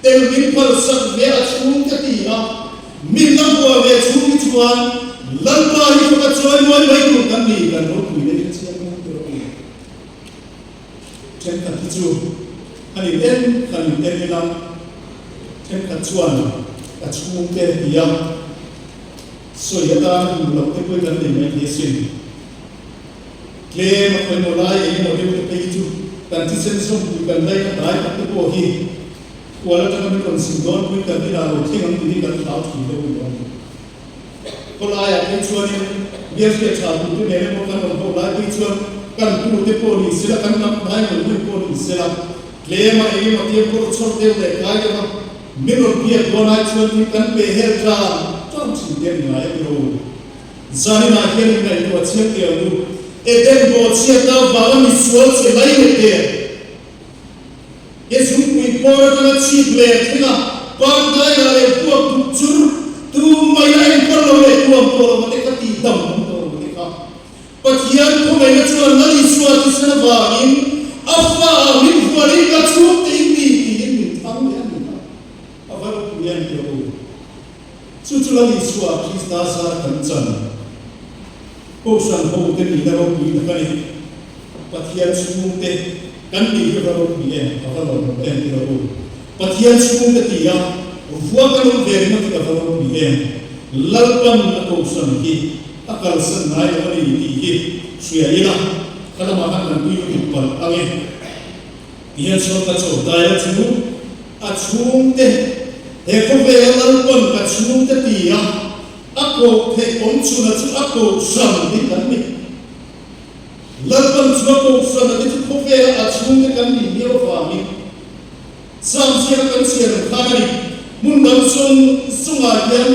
tel min phalsak ve a chhung ka ti a, min la hua ve chhung hi chuan Lalpa hi faka chawi mawi mai tur kan ni kan ropui leh hrechiang ngam rawh u. Thenkhat hi chu an in en kan in en ila, thenkhat chuan ka chhungte ti a, sawi atana duh loh te pawh hi kan nei mai thei asin. Tlem a pawimawh lai eng emaw deuh te phei hi chu kan thisen sawmpui kan lei khat rai khat te pawh hi kual atanga min rawn sim dawn pui kan inah lo thleng ang tih hi kan hlau thin deuh a ni awm. Khawlaiah phei chuanin bialhriat tha tute nen emaw kan awm ho lai phei chuan kan tute pawh ni sela, kan lam hnai mawlh mawlh pawh ni sela, tlema eng emaw tia pawh chhawr deuh leh kai deuh a, min rawn biak dawn ai chuan tin kan pe hel tlan tlan thin te a ni ngai a ti ro. Zaninah hian in ngaihtuah chiang teh ang u, Eden bawhchhiatna avanga misual che mai leh te, He zungpui pawr atanga chhip leh thleng a, pangngaia leh vuak duk chur tu mai a enkawl lo leh tuam tawh lo te kha tih dam awm tawh lo te kha. Pathian khawngaihna chuan Lal Isua thisen avangin a fa ah min hualin ka chhungte in ni tiin min thang leh a ni a, a va ropui em teh u. Chu chu Lal Isua Krista zar kan chan. Kohhran ho te nihna ropui tak a ni. Pathian chhungte kan nih hi va ropui em, a va lawmawm em ti rawh u. Pathian chhungte ti a, vua kan awm ve ringawt hi a va ropui em. Lalpan a kohhran hi a kalsan ngai lo a ni tih hi hria ila, kha lamah khan kan tui lutuk palh ang e. Tihian sawn ka chaw dai a chu a chhungte he khawvela Lalpan ka chhungte ti a, A koh theih awm chhuna chu a koh hran ding kan ni. Lalpan chu a koh hran a te chu khawvela a chhungte kan nih miau avangin Sam ziaka kan chhiar ang khan a ni. Hmun dang zawng zawngah hian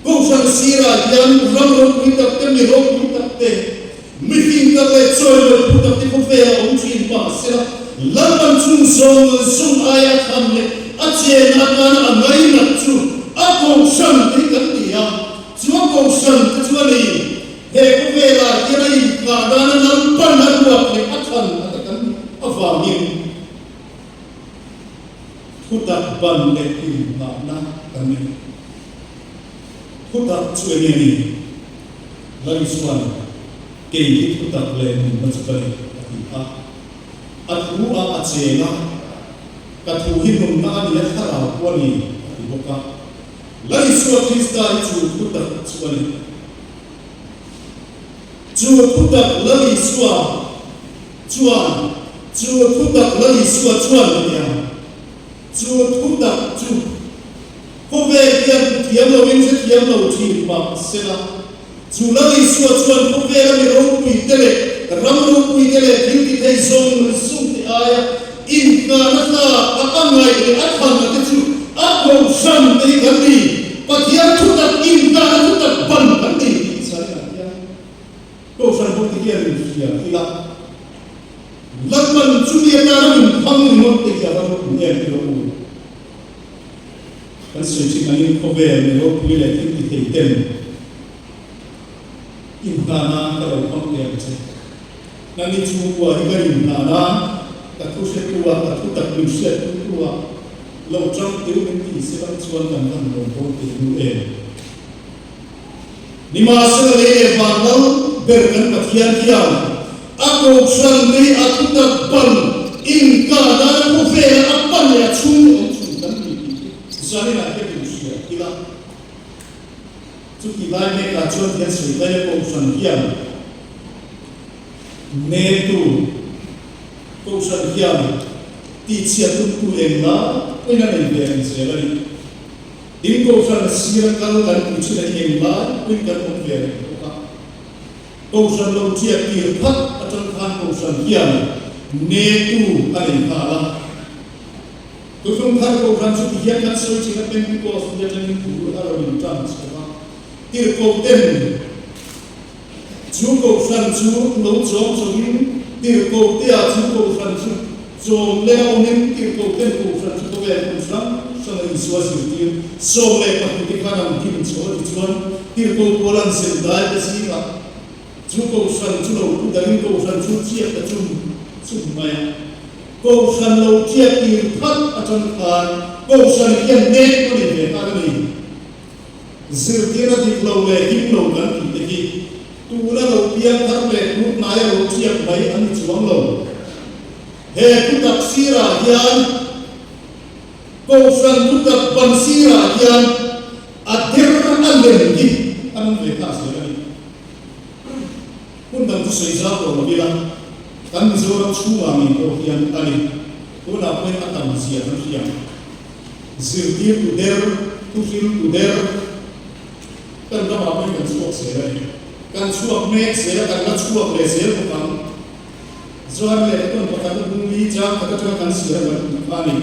Kohhran sirah hian ram ropui tak te, mi ropui tak te, mihring tak leh chawimawi phu tak te khawvela awm thin mah sela Lalpan chung zawng zawng aia tham leh a chenna atana a ngainat chu a kohhran te hi kan ti a, chu a kohhran te chu a ni. He khawvelah hian a inphah dana Lalpan a ruat leh a thlan a te kan nih avangin thutak ban leh inhnahna kan nei. Thutak chu enge ni? Lal chuan kei hi thutak leh nunna chu ka ni a ti a. A thu a a cheng a, ka thu hi nunna a ni a, thlarau pawh a ni, a ti bawk a. Lal Isua Krista hi chu thutak chu a ni. Chu thutak Lal Isua chuan, chu thutak Lal Isua chuan a ni a. Chu thutak chu khawvel hian thiam loin hrethiam lo thin mah sela, Chu Lal Isua chuan khawvela mi ropuite leh ram ropuite leh thil ti thei zawng zawng te aia inngahna tlak a angaih leh a thanna te chu a kohhran te hi kan ni, Pathian thutak inngahna thutak ban kan ni tih chhan ah hian kohhran ho te hian in hria ila Lalpan chumi atana min phang ringawt te hi a va ropui em ti rawh u. Kan sawi thin angin khawvel mi ropui leh thil ti thei ten inhna nan ka lo hmang leh ang che. Nangni chhungkua hi ka rinhna nan. ka thu hretu a, ka thu tak min hriattu tu a, lo tang teu min tih se lang chuan kan han lawm dawn teh lu em? Nimahsela lei leh van lal ber kan Pathian hian a kohhran lei a thu tak ban inkah nana khawvela a pan leh a chhung awm chhun kan ni tih hi zaninah hian inhria ila. Chutih lai mekah chuan hian sawihlaia kohhran hian Netu kohhran hian tihchhiat tumtu eng lai pawhin a nei ve ang zel a ni. Tin, kohhran a sira kal kan tih thin a hi eng lai pawhin kan awm ve reng bawk a. Kohhran lo ṭiak tir phat aṭang khan kohhran hian netu a nei nghal a. Tuhlum thar kohhran chu ti hian kan sawi thin a, Pentecost ni aṭangin bul a rawn inṭan chho a. Tirhkoh ten chu kohhran chu lo chawm chawmin tirhkoh te ah chu kohhran chu chawm leh a awmin tirhkoh ten kohhran chu khawvel hmun hrang hrang a Isua zirtir 12 te khan an din chho a tichuan tirhkoh pawl an zir dai te zingah chu kohhran chu lo pu dahin kohhran chu chiak ta chum chum mai a. Kohhran lo chiak tir phat atang khan kohhran hian nek a nei ve nghal a ni. Zirtirna dik lo leh him lo kan tih te hi tuna lo piang thar leh tun hnaia lo chiak mai an ni chuang lo. He thutak sirah hian Kohhran thutak ban sirah hian a der a lem hi an awm ve nghal zel a ni. Hun dang chu sawi zau tawh lo ila, kan Mizoram chhungah ngei pawh hian a ni. Tunah pawhin a tam zia kan hria. Zirtirtu der, thuhriltu der, kan ramah pawhin kan chhuak zel a ni. Kan chhuak mek zel a, kan la chhuak leh zel bawk ang. Zohan leh Katon pakhat a bung li chang khat atanga kan sir a kan tih kha a ni.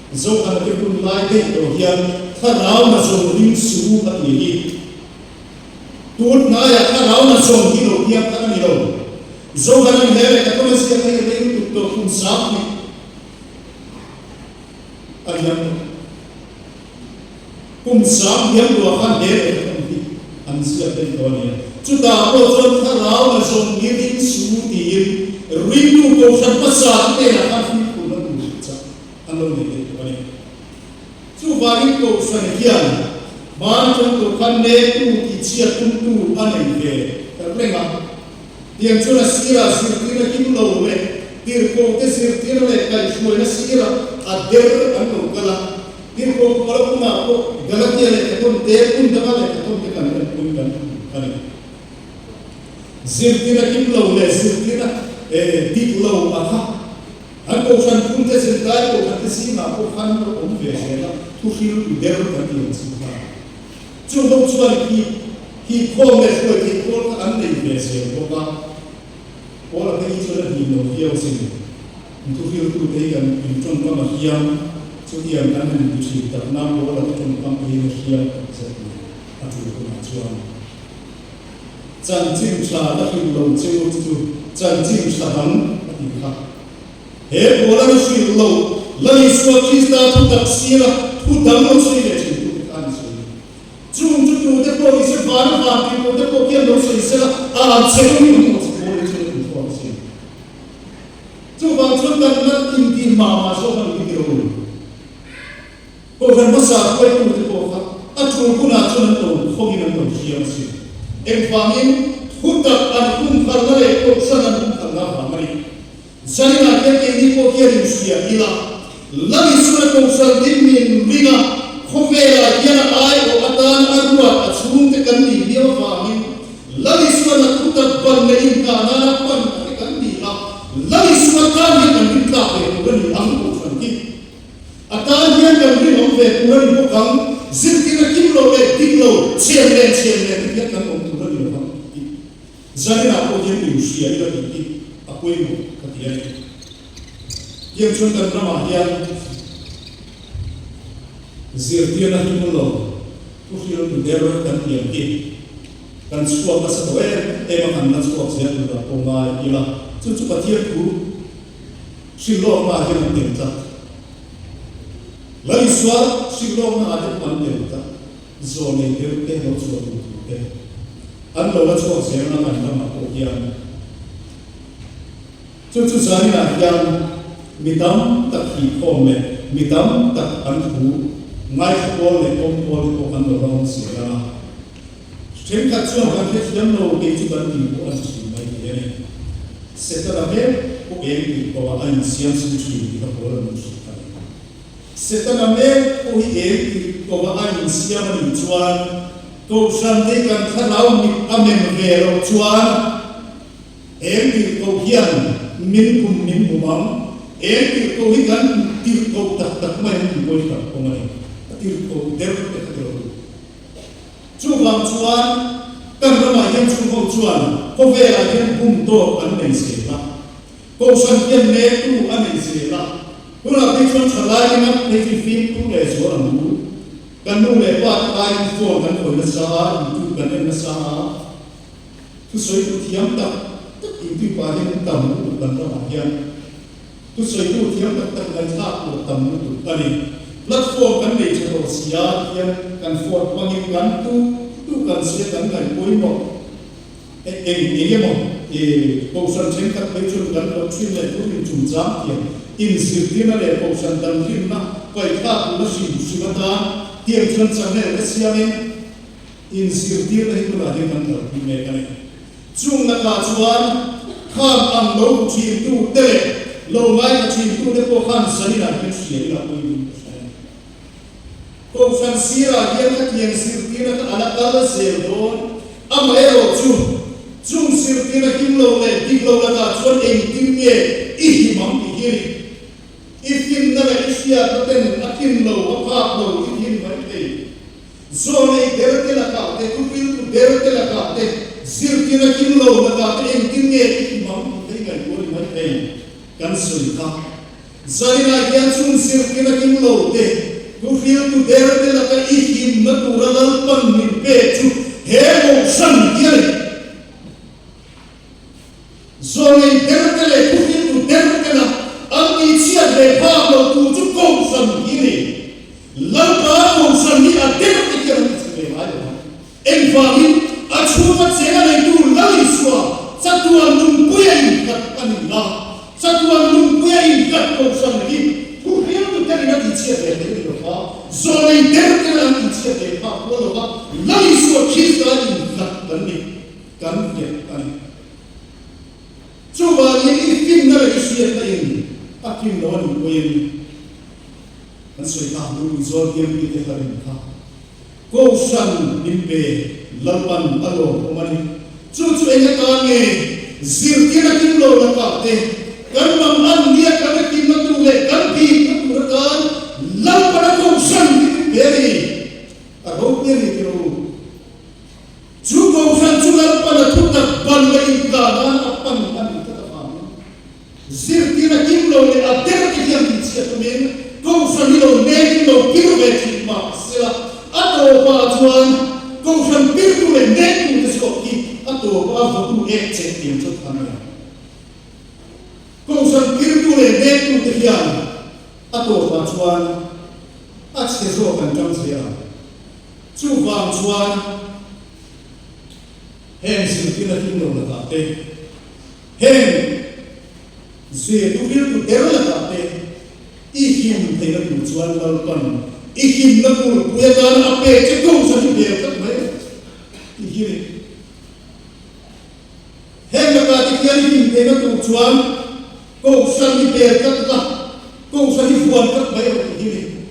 Zohan te hun lai daih tawh hian thlarau na zawng ring su a ti hi. Tun hnaiah thlarau na zawng hi lo piang kha a ni lo. Zohan an hle leh Katon a ziak a hi rei lutuk tawh kum 2000. A liam tawh. Kum sang hian ruah khan hle leh kha kan hi an ziak daih tawh a nia. Chutah pawh chuan thlarau na zawng ngirin su tiin ringtu kohhran hmasa te hnenah khan fimkhurna tur hrilh chak an lo nei daih tawh a ni. Chuvangin kohhran hian hmaan atang tawh khan nektu tihchhiat tumtu a nei ve ta reng a. Tiang chuan a sirah zirtirna him lo leh tirhkohte zirtirna leh kaihhruaina sirah a der an lo kal a. Tirhkoh Paula hunah pawh Galatia lehkhathawn te, hmun danga lehkhathawn te kan enpui kan hmu a ni. Zirtirna him lo leh zirtirna dik lo a kha an kohhran phungte zirlai kohhrante zingah pawh khan an lo awm ve zel a, thuhriltu der kan ti ang chu kha. Chung ho chuan hi hi khawm leh hruai theih pawl kha an nei ve zel bawk a, Paula phei hi chuan a hlim lo viau sin. An thuhriltute hi kan in tawngkam a hliam, chutiang kan han inti thin tak na Paula te tawngkam te hian a hliam tak zet mai a tul hunah chuan. Chanchin tha ka hrilh lo cheu chu chanchin tha dang a ti kha. He Paula hi hrilh lo, Lal Isua Krista thu tak sira thu dang lo sawi leh thin tute kha an sawi. Chung chu tute pawh ni se, van a van tih pawh te pawh khian lo sawi sela, a an che rawng in an awm che pawl hi chuan an chhuak asin. Chuvang chuan kan la intih mah mah zawk a ni ti lo. Kohhran hmasa hruaitute pawh kha a tul hunah chuan an lo khawngin an lo hriam asin. Engvangin thutak an humhalna leh kohhran an humhalna avang a ni. Zaninah hian keini pawh hian inhria ila, Lal Isua kohhran din min ring a, khawvelah hian a aiawh atan a ruat a chhungte kan nih viau avangin Lal Isuan a thutak ban leh inngah nana pan a te kan ni a, Lal Isua tan hian kan rintlak ve tur a ni ang kohhran hi. A tan hian kan rinawm ve tur a ni bawk ang, zirtirna kim lo leh dik lo, chhiar nen chhiar nen te hian kan awm tur a ni lo vang tih zaninah pawh hian inhria ila tih hi a pawimawh ka ti a ni. Tiang chuan kan ramah hian zirtirna him lo, thu hriltu der kan tiang hi kan chhuak nasa tawh em em a, kan la chhuak zel tur a pawh ngai ila, chu chu Pathian thu Hrilhlawkna ah hian an tel tlat. Lal Isua hrilhlawkna ah te pawh an tel tlat. Zawnei deuh te, lo chhuah duh duh te an lo la chhuak zel na kan ramah pawh hian. Chu chu zaninah hian. Mi tam tak hihkhawm leh mi tam tak an thu ngaithla pawl leh pawm pawl te pawh kan lo la awm zel ang a. Thenkhat chuan kan hrethiam lo kei chu kan tih pawh a ni thin mai thei a ni. Setana mek pawh eng tih pawh a insiam sim thin tih kha pawl a ni thin a ni. Setana mek pawh hi eng tih pawh a insiam a nih chuan Kohhran te kan thlarau mit a men ve loh chuan eng tih koh hian min kum min bum ang, eng tih koh hi kan tirhkoh tak tak mai ang tih pawh hi kan pawm a ni. A tirhkoh der te kha ti lo. Chuvang chuan kan ramah hian chhungho chuan khawvelah hian bum tawk an nei zel a, Kohhran hian mektu a nei zel a, tunah phei chuan thalai ringawt phei chu fimkhur leh zual ang u. Kan nu leh pa te aiin phone kan hawi nasa a, YouTube kan en nasa a, thusawitu thiam tak tak YouTube ah hian an tam lutuk kan ramah hian. Thusawitu thiam tak tak ngaihthlak tur tam lutuk a ni. Platform kan nei tha tawh si a, tihian kan phone hmangin kan tu tu kan sawi a kan ngaih pawimawh eng eng emaw i Kohhran thenkhat phei chuan kan doctrine leh thurin chungchang thiam inzirtirna leh Kohhran kan rinna paihthlak duhna hrim hrim atan tiang chuan channel te siamin inzirtirna hi tunah hian kan kalpui mek a ni. Chung lakah chuan kham ang lo hmu thintu te leh lo ngaithla thintu te pawh khan zaninah hian hria ila pawhin in ka hria a ni. Kohhran sirah hian khatiang zirtirna kha a la kal zel dawn. Amaherawh chu, chung zirtirna him lo leh dik lo lakah chuan engtin nge i him ang tih hi a ni. I finna leh i hriatna ten a tlin lo, a phak lo i thin mai thei. Zawnei der te lakah te, thuhriltu der te lakah te, zirtirna kim lo lakah te engtin nge i him ang tih thei ngaihtuah ni mai thei kan sawi kha. Zaninah hian chung zirtirna kim lo te, thuhriltu der te laka i himna tura Lalpan min pek chu he Kohhran hi a ni. Zawnei der te leh thuhriltu der te la an tihchhiat ve phak lo tur chu Kohhran hi a ni. Lalpa Kohhran hi a der te hian an tichhe ve ngai lo ang. Engvangin a chhunga cheng a neitu Lal Isua chatuan nunpuia inkhat a ni la, chatuan nunpuia inkhat Kohhran hi thuhriltu terin a tihchhiat ve thei a ni lo va, zawnei der te la an tihchhiat ve phak rual lo va, Lal Isua Krista inkhat kan ni, kan nghet a ni. Chuvangin i finna leh i hriatna in a tlin lo a nih pawhin, Kan sawi kha lungpui zawl biangpi te hla rin kha Kohhran min pe Lalpan a lawm awm a ni. Chu chu eng atan nge zirtirna kim lo lakah te kan mang an nia kan a kimna tur leh kan bikna tur atan Lalpan a Kohhran hi min pe a ni. A ropui a ni tih rawh u. Chu Kohhran chu Lalpan a thutak ban leh inkah nan a pan a nih tlat avangin Zirtir a kim lo leh a der te hian tihchhiat tumin Kohhran hi lo nekin lo pir ve thin mah sela, a tawpah chuan Kohhran pirtu leh nektu te zawk hi a tawpah a vawtu ek cheh tiang chu an ni ang. Kohhran pirtu leh nektu te hian a tawpah chuan a chhe zawk an tang zel ang. Chuvang chuan heng zirtirna kim lo lakah te, Heng zirtu rilru der lakah te i him theihna tur chuan Lalpan i himna kulhpui atana a pek che Kohhran hi bel tlat mai ang tih hi a ni. Heng lakah te khian i him theihna tur chuan Kohhran hi bel tlat la, Kohhran hi vuan tlat mai ang tih hi a ni.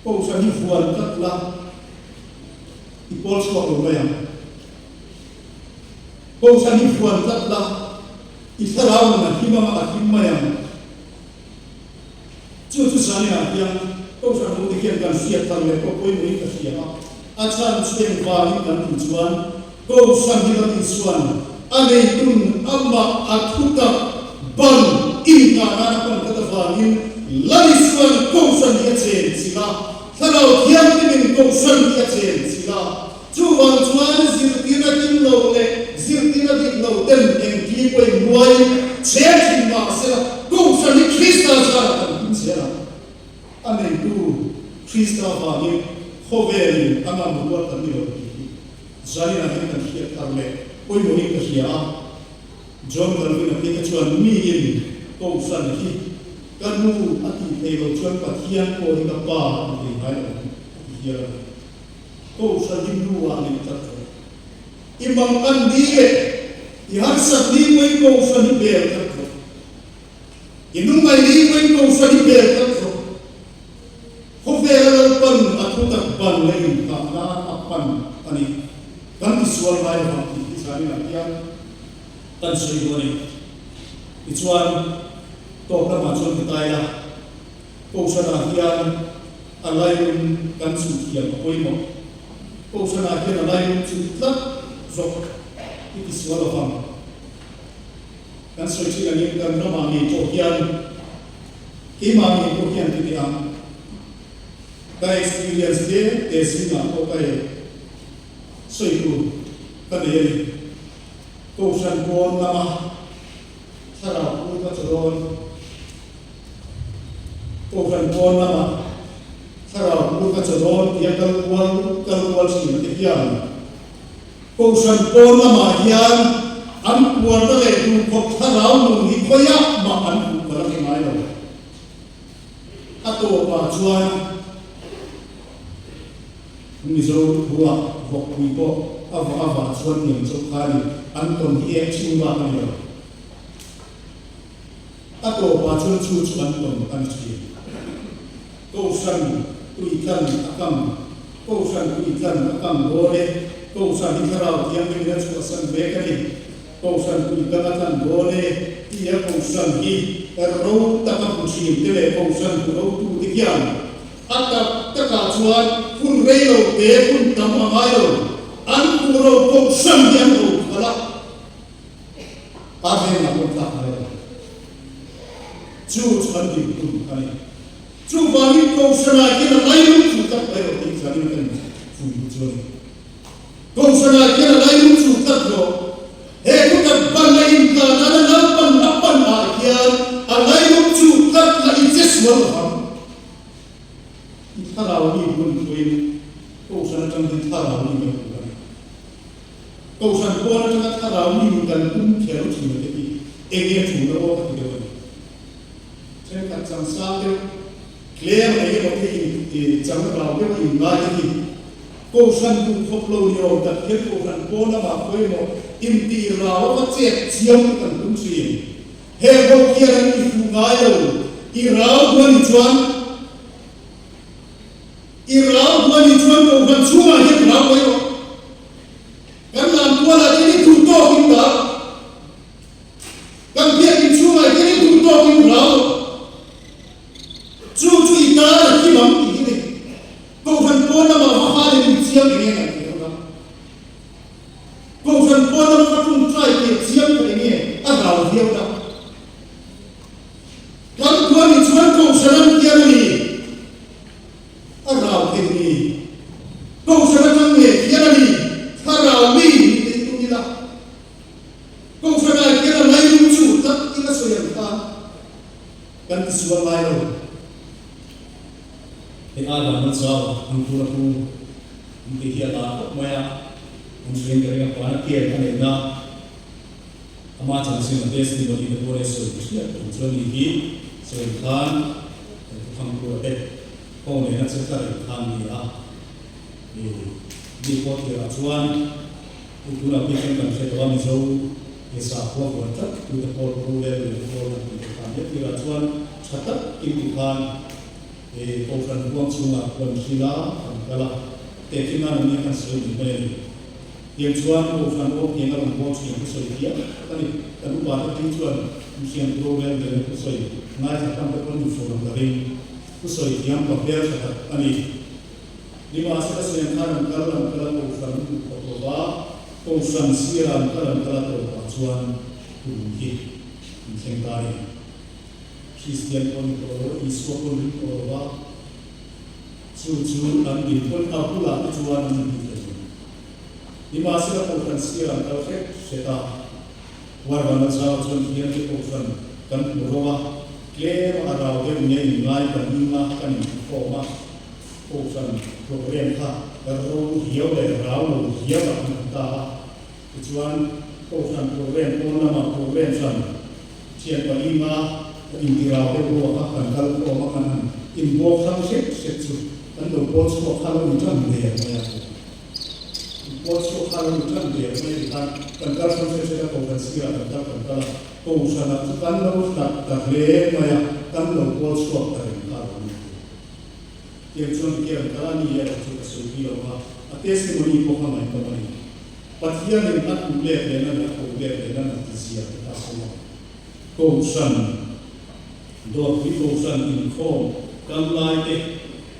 Kohhran hi vuan tlat la, i pawl chhuak lo mai ang. Kohhran hi vuan tlat la, i thlarau nun a hlim anga a hlim mai ang. Chu chu zaninah hian Kohhran ho te hian kan hriat thar leh pawh pawimawhin ka hria a, a chhan chu engvangin kan tih chuan Kohhran hi Lalin chuan a neitun amah a thutak ban inkah nan a pan tlat avangin Lali chuan Kohhran hi a chen chilh a, Thlarau Thianghlimin Kohhran hi a chen chilh a. Chuvang chuan zirtirna kim lo leh zirtirna dik lo ten engti pawhin muaiin chhe thin mah sela, Kohhran hi Krista zarah kan him zel ang. A neitu Krista vangin khawvelin a ngam rual kan ni lo tih hi Zaninah hian kan hriat thar leh pawimawhin ka hria a. John Calvin-a phei kha chuan miin. Kohhran hi ka nu a tih theih loh chuan Pathian pawh hi ka pa a ti thei ngai lo ang a ti hial a ni. Kohhran hi nu ah neih tlat rawh. I mang an ni leh i harsat ni pawhin Kohhran hi bel tlat rawh. I lungngaih ni pawhin Kohhran hi bel tlat rawh. Khawvela Lalpan a thutak ban leh inthah nan a pan a ni. Kan tisual ngai lovang tih hi zaninah hian kan sawi duh a ni. Tichuan, tawp lamah chuan ti ta ila, Kohhranah hian a lailum kan chhuh thiam a pawimawh. Kohhranah hian a lailum chu tlat zawk i tisual lovang. Kan sawi thin angin kan ramah ngei pawh hian, keimah ngei pawh hian ti teh ang, ka experience hle te zingah pawh ka e sawi tur ka nei a ni. Kohhran pawn lama thlarau pu ka chaw dawn. Kohhran pawn lama thlarau pu ka chaw dawn tia kal kual kal kual thin te hian Kohhran pawn lamah hian an puarna leh duhkhawp thlarau nun hi khawiah mah an hmuh ka la hre ngai lo. A tawpah chuan Mizo thua vawkpui pawh a vah a vah chuan tiang chauh kha a ni, an tawn hi ek chhung bak a ni lo. A tawpah chuan chu chu an tawn a ni thin. Kohhran tuitlan a kang, Kohhran tuitlan a kang dawn e, Kohhran hi Thlarau Thianghlimin a chhuahsan vek a ni, Kohhran tuitlan a tlan dawn e, tia Kohhran hi ro taka hmu thin te leh Kohhran hmu rotute hian a tak takah chuan hun rei lo te hun tam a ngai lo, an hmuh ro Kohhran hi an ro khalh a. A vengah pawh tlak ngai lo. Chu chu an dinhmun a ni. Chuvangin Kohhranah hian a lailum chu tlat mai rawh tih zanin kan fui duh chu a ni. Kohhranah hian a lailum chu tlat rawh. He thutak ban a intlan nana Lalpan a pan ah hian a lailum chu tlat la i che sual lo ang. I thlarau mi hun thuin Kohhran atang hian thlarau mi kan hmu a ni. Kohhran pawn atanga thlarau mi nih kan tum kher thin a te hi eng nge thu na aw ka ti deuh a ni. Thenkhat chang sang deuh tlem a eng emaw te in chang rau deuh a in ngai te hi Kohhran duh khawp lo ni awm tak hian Kohhran pawn lamah pawimawh intih rau a va chet chiam te kan tum thin. Heng ho hian an ti fuh ngai lo i rau duh a nih chuan I rau duh a nih chuan Kohhran chhungah hian rau mai rawh. Kan lam kualah hian i duh tawkin rau. Kan biakinn chhungah hian i duh tawkin rau rawh. Chu chu i tan a him ang tih hi ni. Kohhran pawn lamah va halin mi chiang eng nge kan tih ang a? Kohhran pawn lama va tawngtai teh chiang ka eng nge a rau viau ta. Kan khua nih chuan Kohhran an tiang a ni. A rau thei ni. Kohhran atang nge hian a ni. Thlarau mi ni tih tum ila. Kohhranah hian a lailum chu tlat ila sawi ang khan kan ti sual ngai lo. Hei Adam an zau ang tur a pu an tih hi a lar khawp mai a, an hriain ka ring a pan a ken a neihna. Ama chanchin a testimony te pawh leh sawi ti hriat tur chu a ni hi sawi khan kan thu thang tur a te ho nena che tla reng khan ni a i mi pawh tirah chuan i tunah bik in kan hre tawh a Mizo i sakhua vuan tlat tu te pawl rorel leh pawl an tih te khan nia tirah chuan tha tak in ti khan i kohhran huang chhungah huan hrila kan kal a tehkhin nan a nia kan sawi ni mai a ni. Tiang chuan Kohhran aw kiang a rawn bawl thin thu sawi thiam tak a ni. Kan upa te phei chuan mihriang ro rel leh thu sawi ngaithla hram te pawn duhfur ang ka ring. Thu sawi thiam pa hmel tha tak a ni. Nimahsela siang khan an kal an kal a Kohhran an duh khawp lo va, Kohhran sira an kal an kal a tawpah chuan tum hi an thleng ta a ni. Kristian pawh ni tawh lo, Isua pawh ring tawh lo va, chu chu an dinhmun a bulah te chuan an inhmu thei lo. Nimahsela Kohhran sir an kal hrek hrek a, Huarvana zau chuan thiante Kohhran kan hmu ro a, tlem a rau deuh nge inngai kan inga kan inhmukhawm a, Kohhran programme kha ro hiau leh rau lo hiau ah kan hmu ta a, tichuan Kohhran programme pawn lamah programme hran thian palinga. Ka intirau deuh ruak a, kan kal khawm a, kan han inbawk hrang hrek hrek chu kan lo pawl chhuak kha lo ni tan der mai a. Inpawl chhuak kha lo ni tan der mai a ti khan kan kal hrang hrek hrek a, kohhran sirah kan kal kan kal a, kohhranah chu kan lo hlat ta hle mai a, kan lo pawl chhuak ta reng kha a lo ni. Tiang chuan tikhian an kal a ni erawh chu ka sawi pi lo va, a testimony pawh kha ngaihnawm a ni. Pathianin a duh let lehna leh a koh let lehna na ti zia te kha a sawi ang. Kohhran, Dawrpui Kohhran inkhawm kal lai te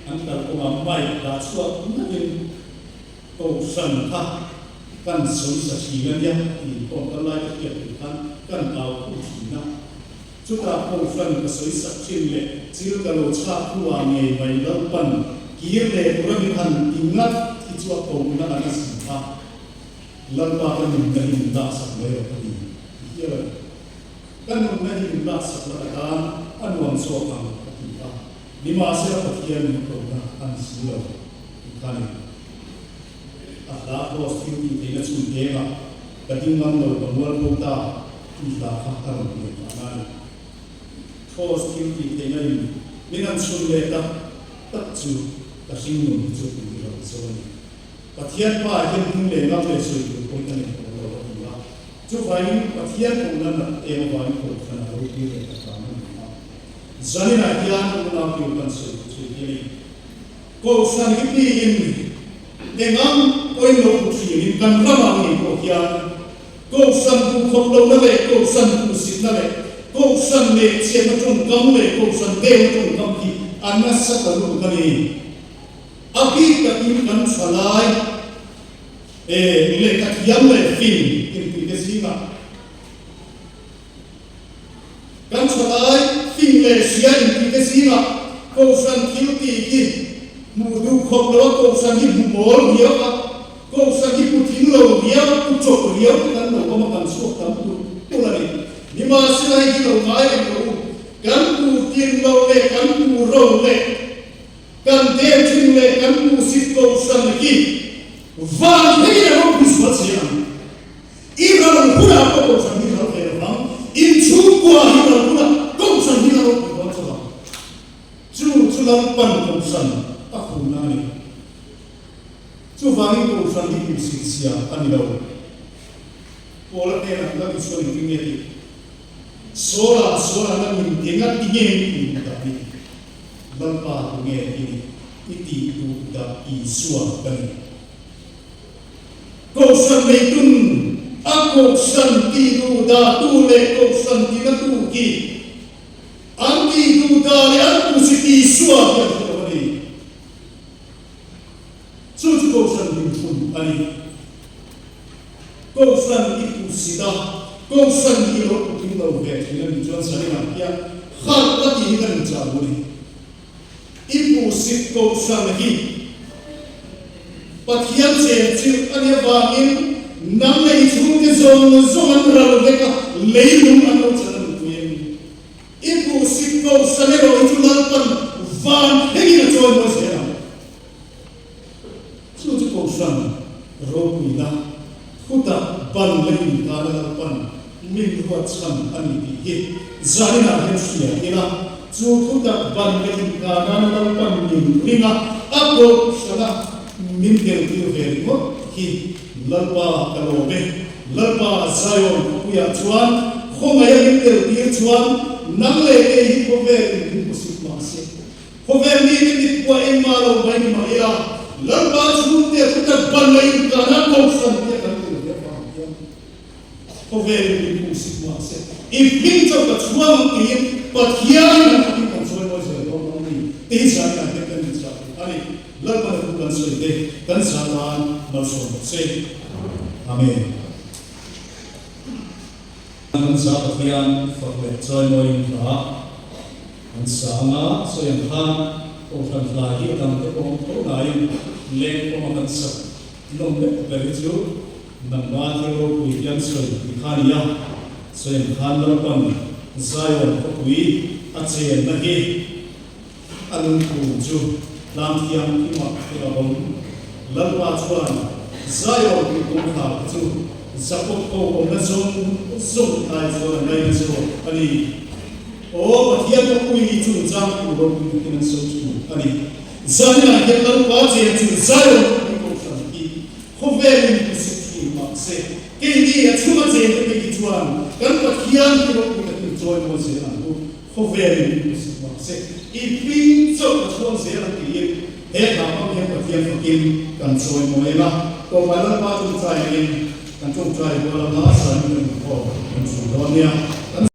an kal kawngah mic dah chhuak nakin Kohhran kha kan sawi sa thin a nia tih inkhawm kal lai te hriat tur khan kan au khum thin a. Chutah Kohhran ka sawi sak thin leh chil ka lo chhak hnuah ngei mai Lalpan kir leh tura min han ti ngat hi chu a kohna an a si a. Lalpa ka nunna hi min laksak mai rawh ka ti ti hial a ni. Ka nunna hi min laksak la ka tan a nuam chhuak ang ka ti a, nimahsela Pathian min kohna a ni si lo ti kha ni. A hla cross thil tih theihna chhun dengah ka ding ngam lo ka mual pho ta tih hla kha a rawn pian phah na a ni. Cross thil tih theihna in min han chhun leh tak tak chu ka hringnun hi chu tih lo zo a ni. Pathian pa hian hming leh lam leh sawi tur pawhin a nei tawh lo a ti a. Chuvangin Pathian kohna nat em avangin kohhran a lo tir leh ta hram a ni a. Zaninah hian unau tir kan sawi duh chu hi a ni. Kohhran hi piin engang pawhin lo hmu thinin kan ramah ngei pawh hian kohhran duhkhawp lohna leh kohhran hmuhsitna leh kohhran leh chhiatna tawngkam leh kohhran deuhna tawngkam hi a nasa ta lutuk a ni. A bik takin kan thalai e lehkha thiam leh fing inpuite zingah kan thalai fing leh hria inpuite zingah Kohhran thil tih hi hmuh duh khawp lo a, Kohhran hi hmu mawl riau a, Kohhran hi hmu tling lo riau, hmu chawp riau te kan lo awm a, kan chhuak tam tulh tulh a ni. Nimahsela hei hi lo ngai reng lo u, kan hmu tlin lo leh kan hmu ro leh Kan dêrthin leh kan hmuhsit kohhran hi van phei leh ropui sual che ang. I ral hunah pawh kohhran hi ral ve lo vang, inchhungkua hi ral hunah kohhran hi la ropui dawn chauh ang. Chu chu Lalpan kohhran a khumna a ni. Chuvangin kohhran hi hmuhsit zia a ni lo. Paula hnenah Lal Isuan engtin nge tih? Sawla, Sawla na min enga ti nge min tih duh dah ni? Lalpa tu nge i nih? I tih duh dah Isua ka ni. Kohhran neitun a kohhran tih duh dah tu leh kohhran tina tu hi an tih duh dah leh an puhsit Isua hi an hre lo a ni. Chu chu kohhran dinhmun a ni. Kohhran i puhsit a, kohhran hi i lo puhting lo ve thin a nih chuan Zaninah hian harh la tih hi kan inchah duh a ni. I puhsit kohhran hi Pathian chenchilh a nih avangin nang leh i chhungte zawng zawng an ral vek a, leilung an lo chan a nih pui a ni. I puhsit kohhran erawh hi chu Lalpan van thlengin a chawi mawi zel ang. Chu chu Kohhran ropuina thutak ban leh inkana Lalpan min ruat chhan a ni tih hi zaninah hian hria ila, chu thutak ban leh inkana Lalpan min ring a, a Kohhrana min deltir ve ringawt hi Lalpa ka lawm e. Lalpa Zion khawpuiah chuan khawngaih a min deltir chuan nang leh kei hi khawvel in min hmusit mah se. Khawvel mite mitkuah engmah lo mai ni mah ila, Lalpa chhungte thutak ban leh inkahna kohhran te kan tel ve avang hian khawvelin min hmuhsit mah se, i hming chauh ka chhuang ang tiin Pathianin an fakin kan chawi mawi zel dawn lo ni tih zaninah hian kan inchah duh a ni. Lalpa na thu kan sawi te kan zah nan malsawm bawk se. Amen. Kan zah Pathian fak leh chawi mawiin hla. An sang a, sawi ang khan Kohhran hla hi a dang te pawh awm tho nain leng pawma kan sak nawm deuh ber hi chu nangma thil ropui hian sawi tih kha a ni a, sawi ang khan Lalpan Zion khawpui a chenna hi a lungphum chu tlang thianghlimah te a awm. Lalpa chuan Zion tih kawngkhar te chu Jakob ho awmna zawng zawng ai chuan a ngaina zawk a ni. Aw Pathian ropui chungchang thu ropui takin an sawi thin a ni. Zaninah hian Lalpa chen chu Zion ropui kohhran hi khawvelin hmusit thin mahse, keini a chhunga chengte phei hi chuan kan Pathian hi ropui takin chawimawi zel ang u. Khawvelin hmusit mahse, i hming chauh ka chhuang zel ang tiin he hla hmang hian Pathian fakin kan chawimawi ang a, tawpai Lalpa tawngtaiin kan tawngtai rual anga zanin kan inkhawm kan chhun dawn nia. Kan.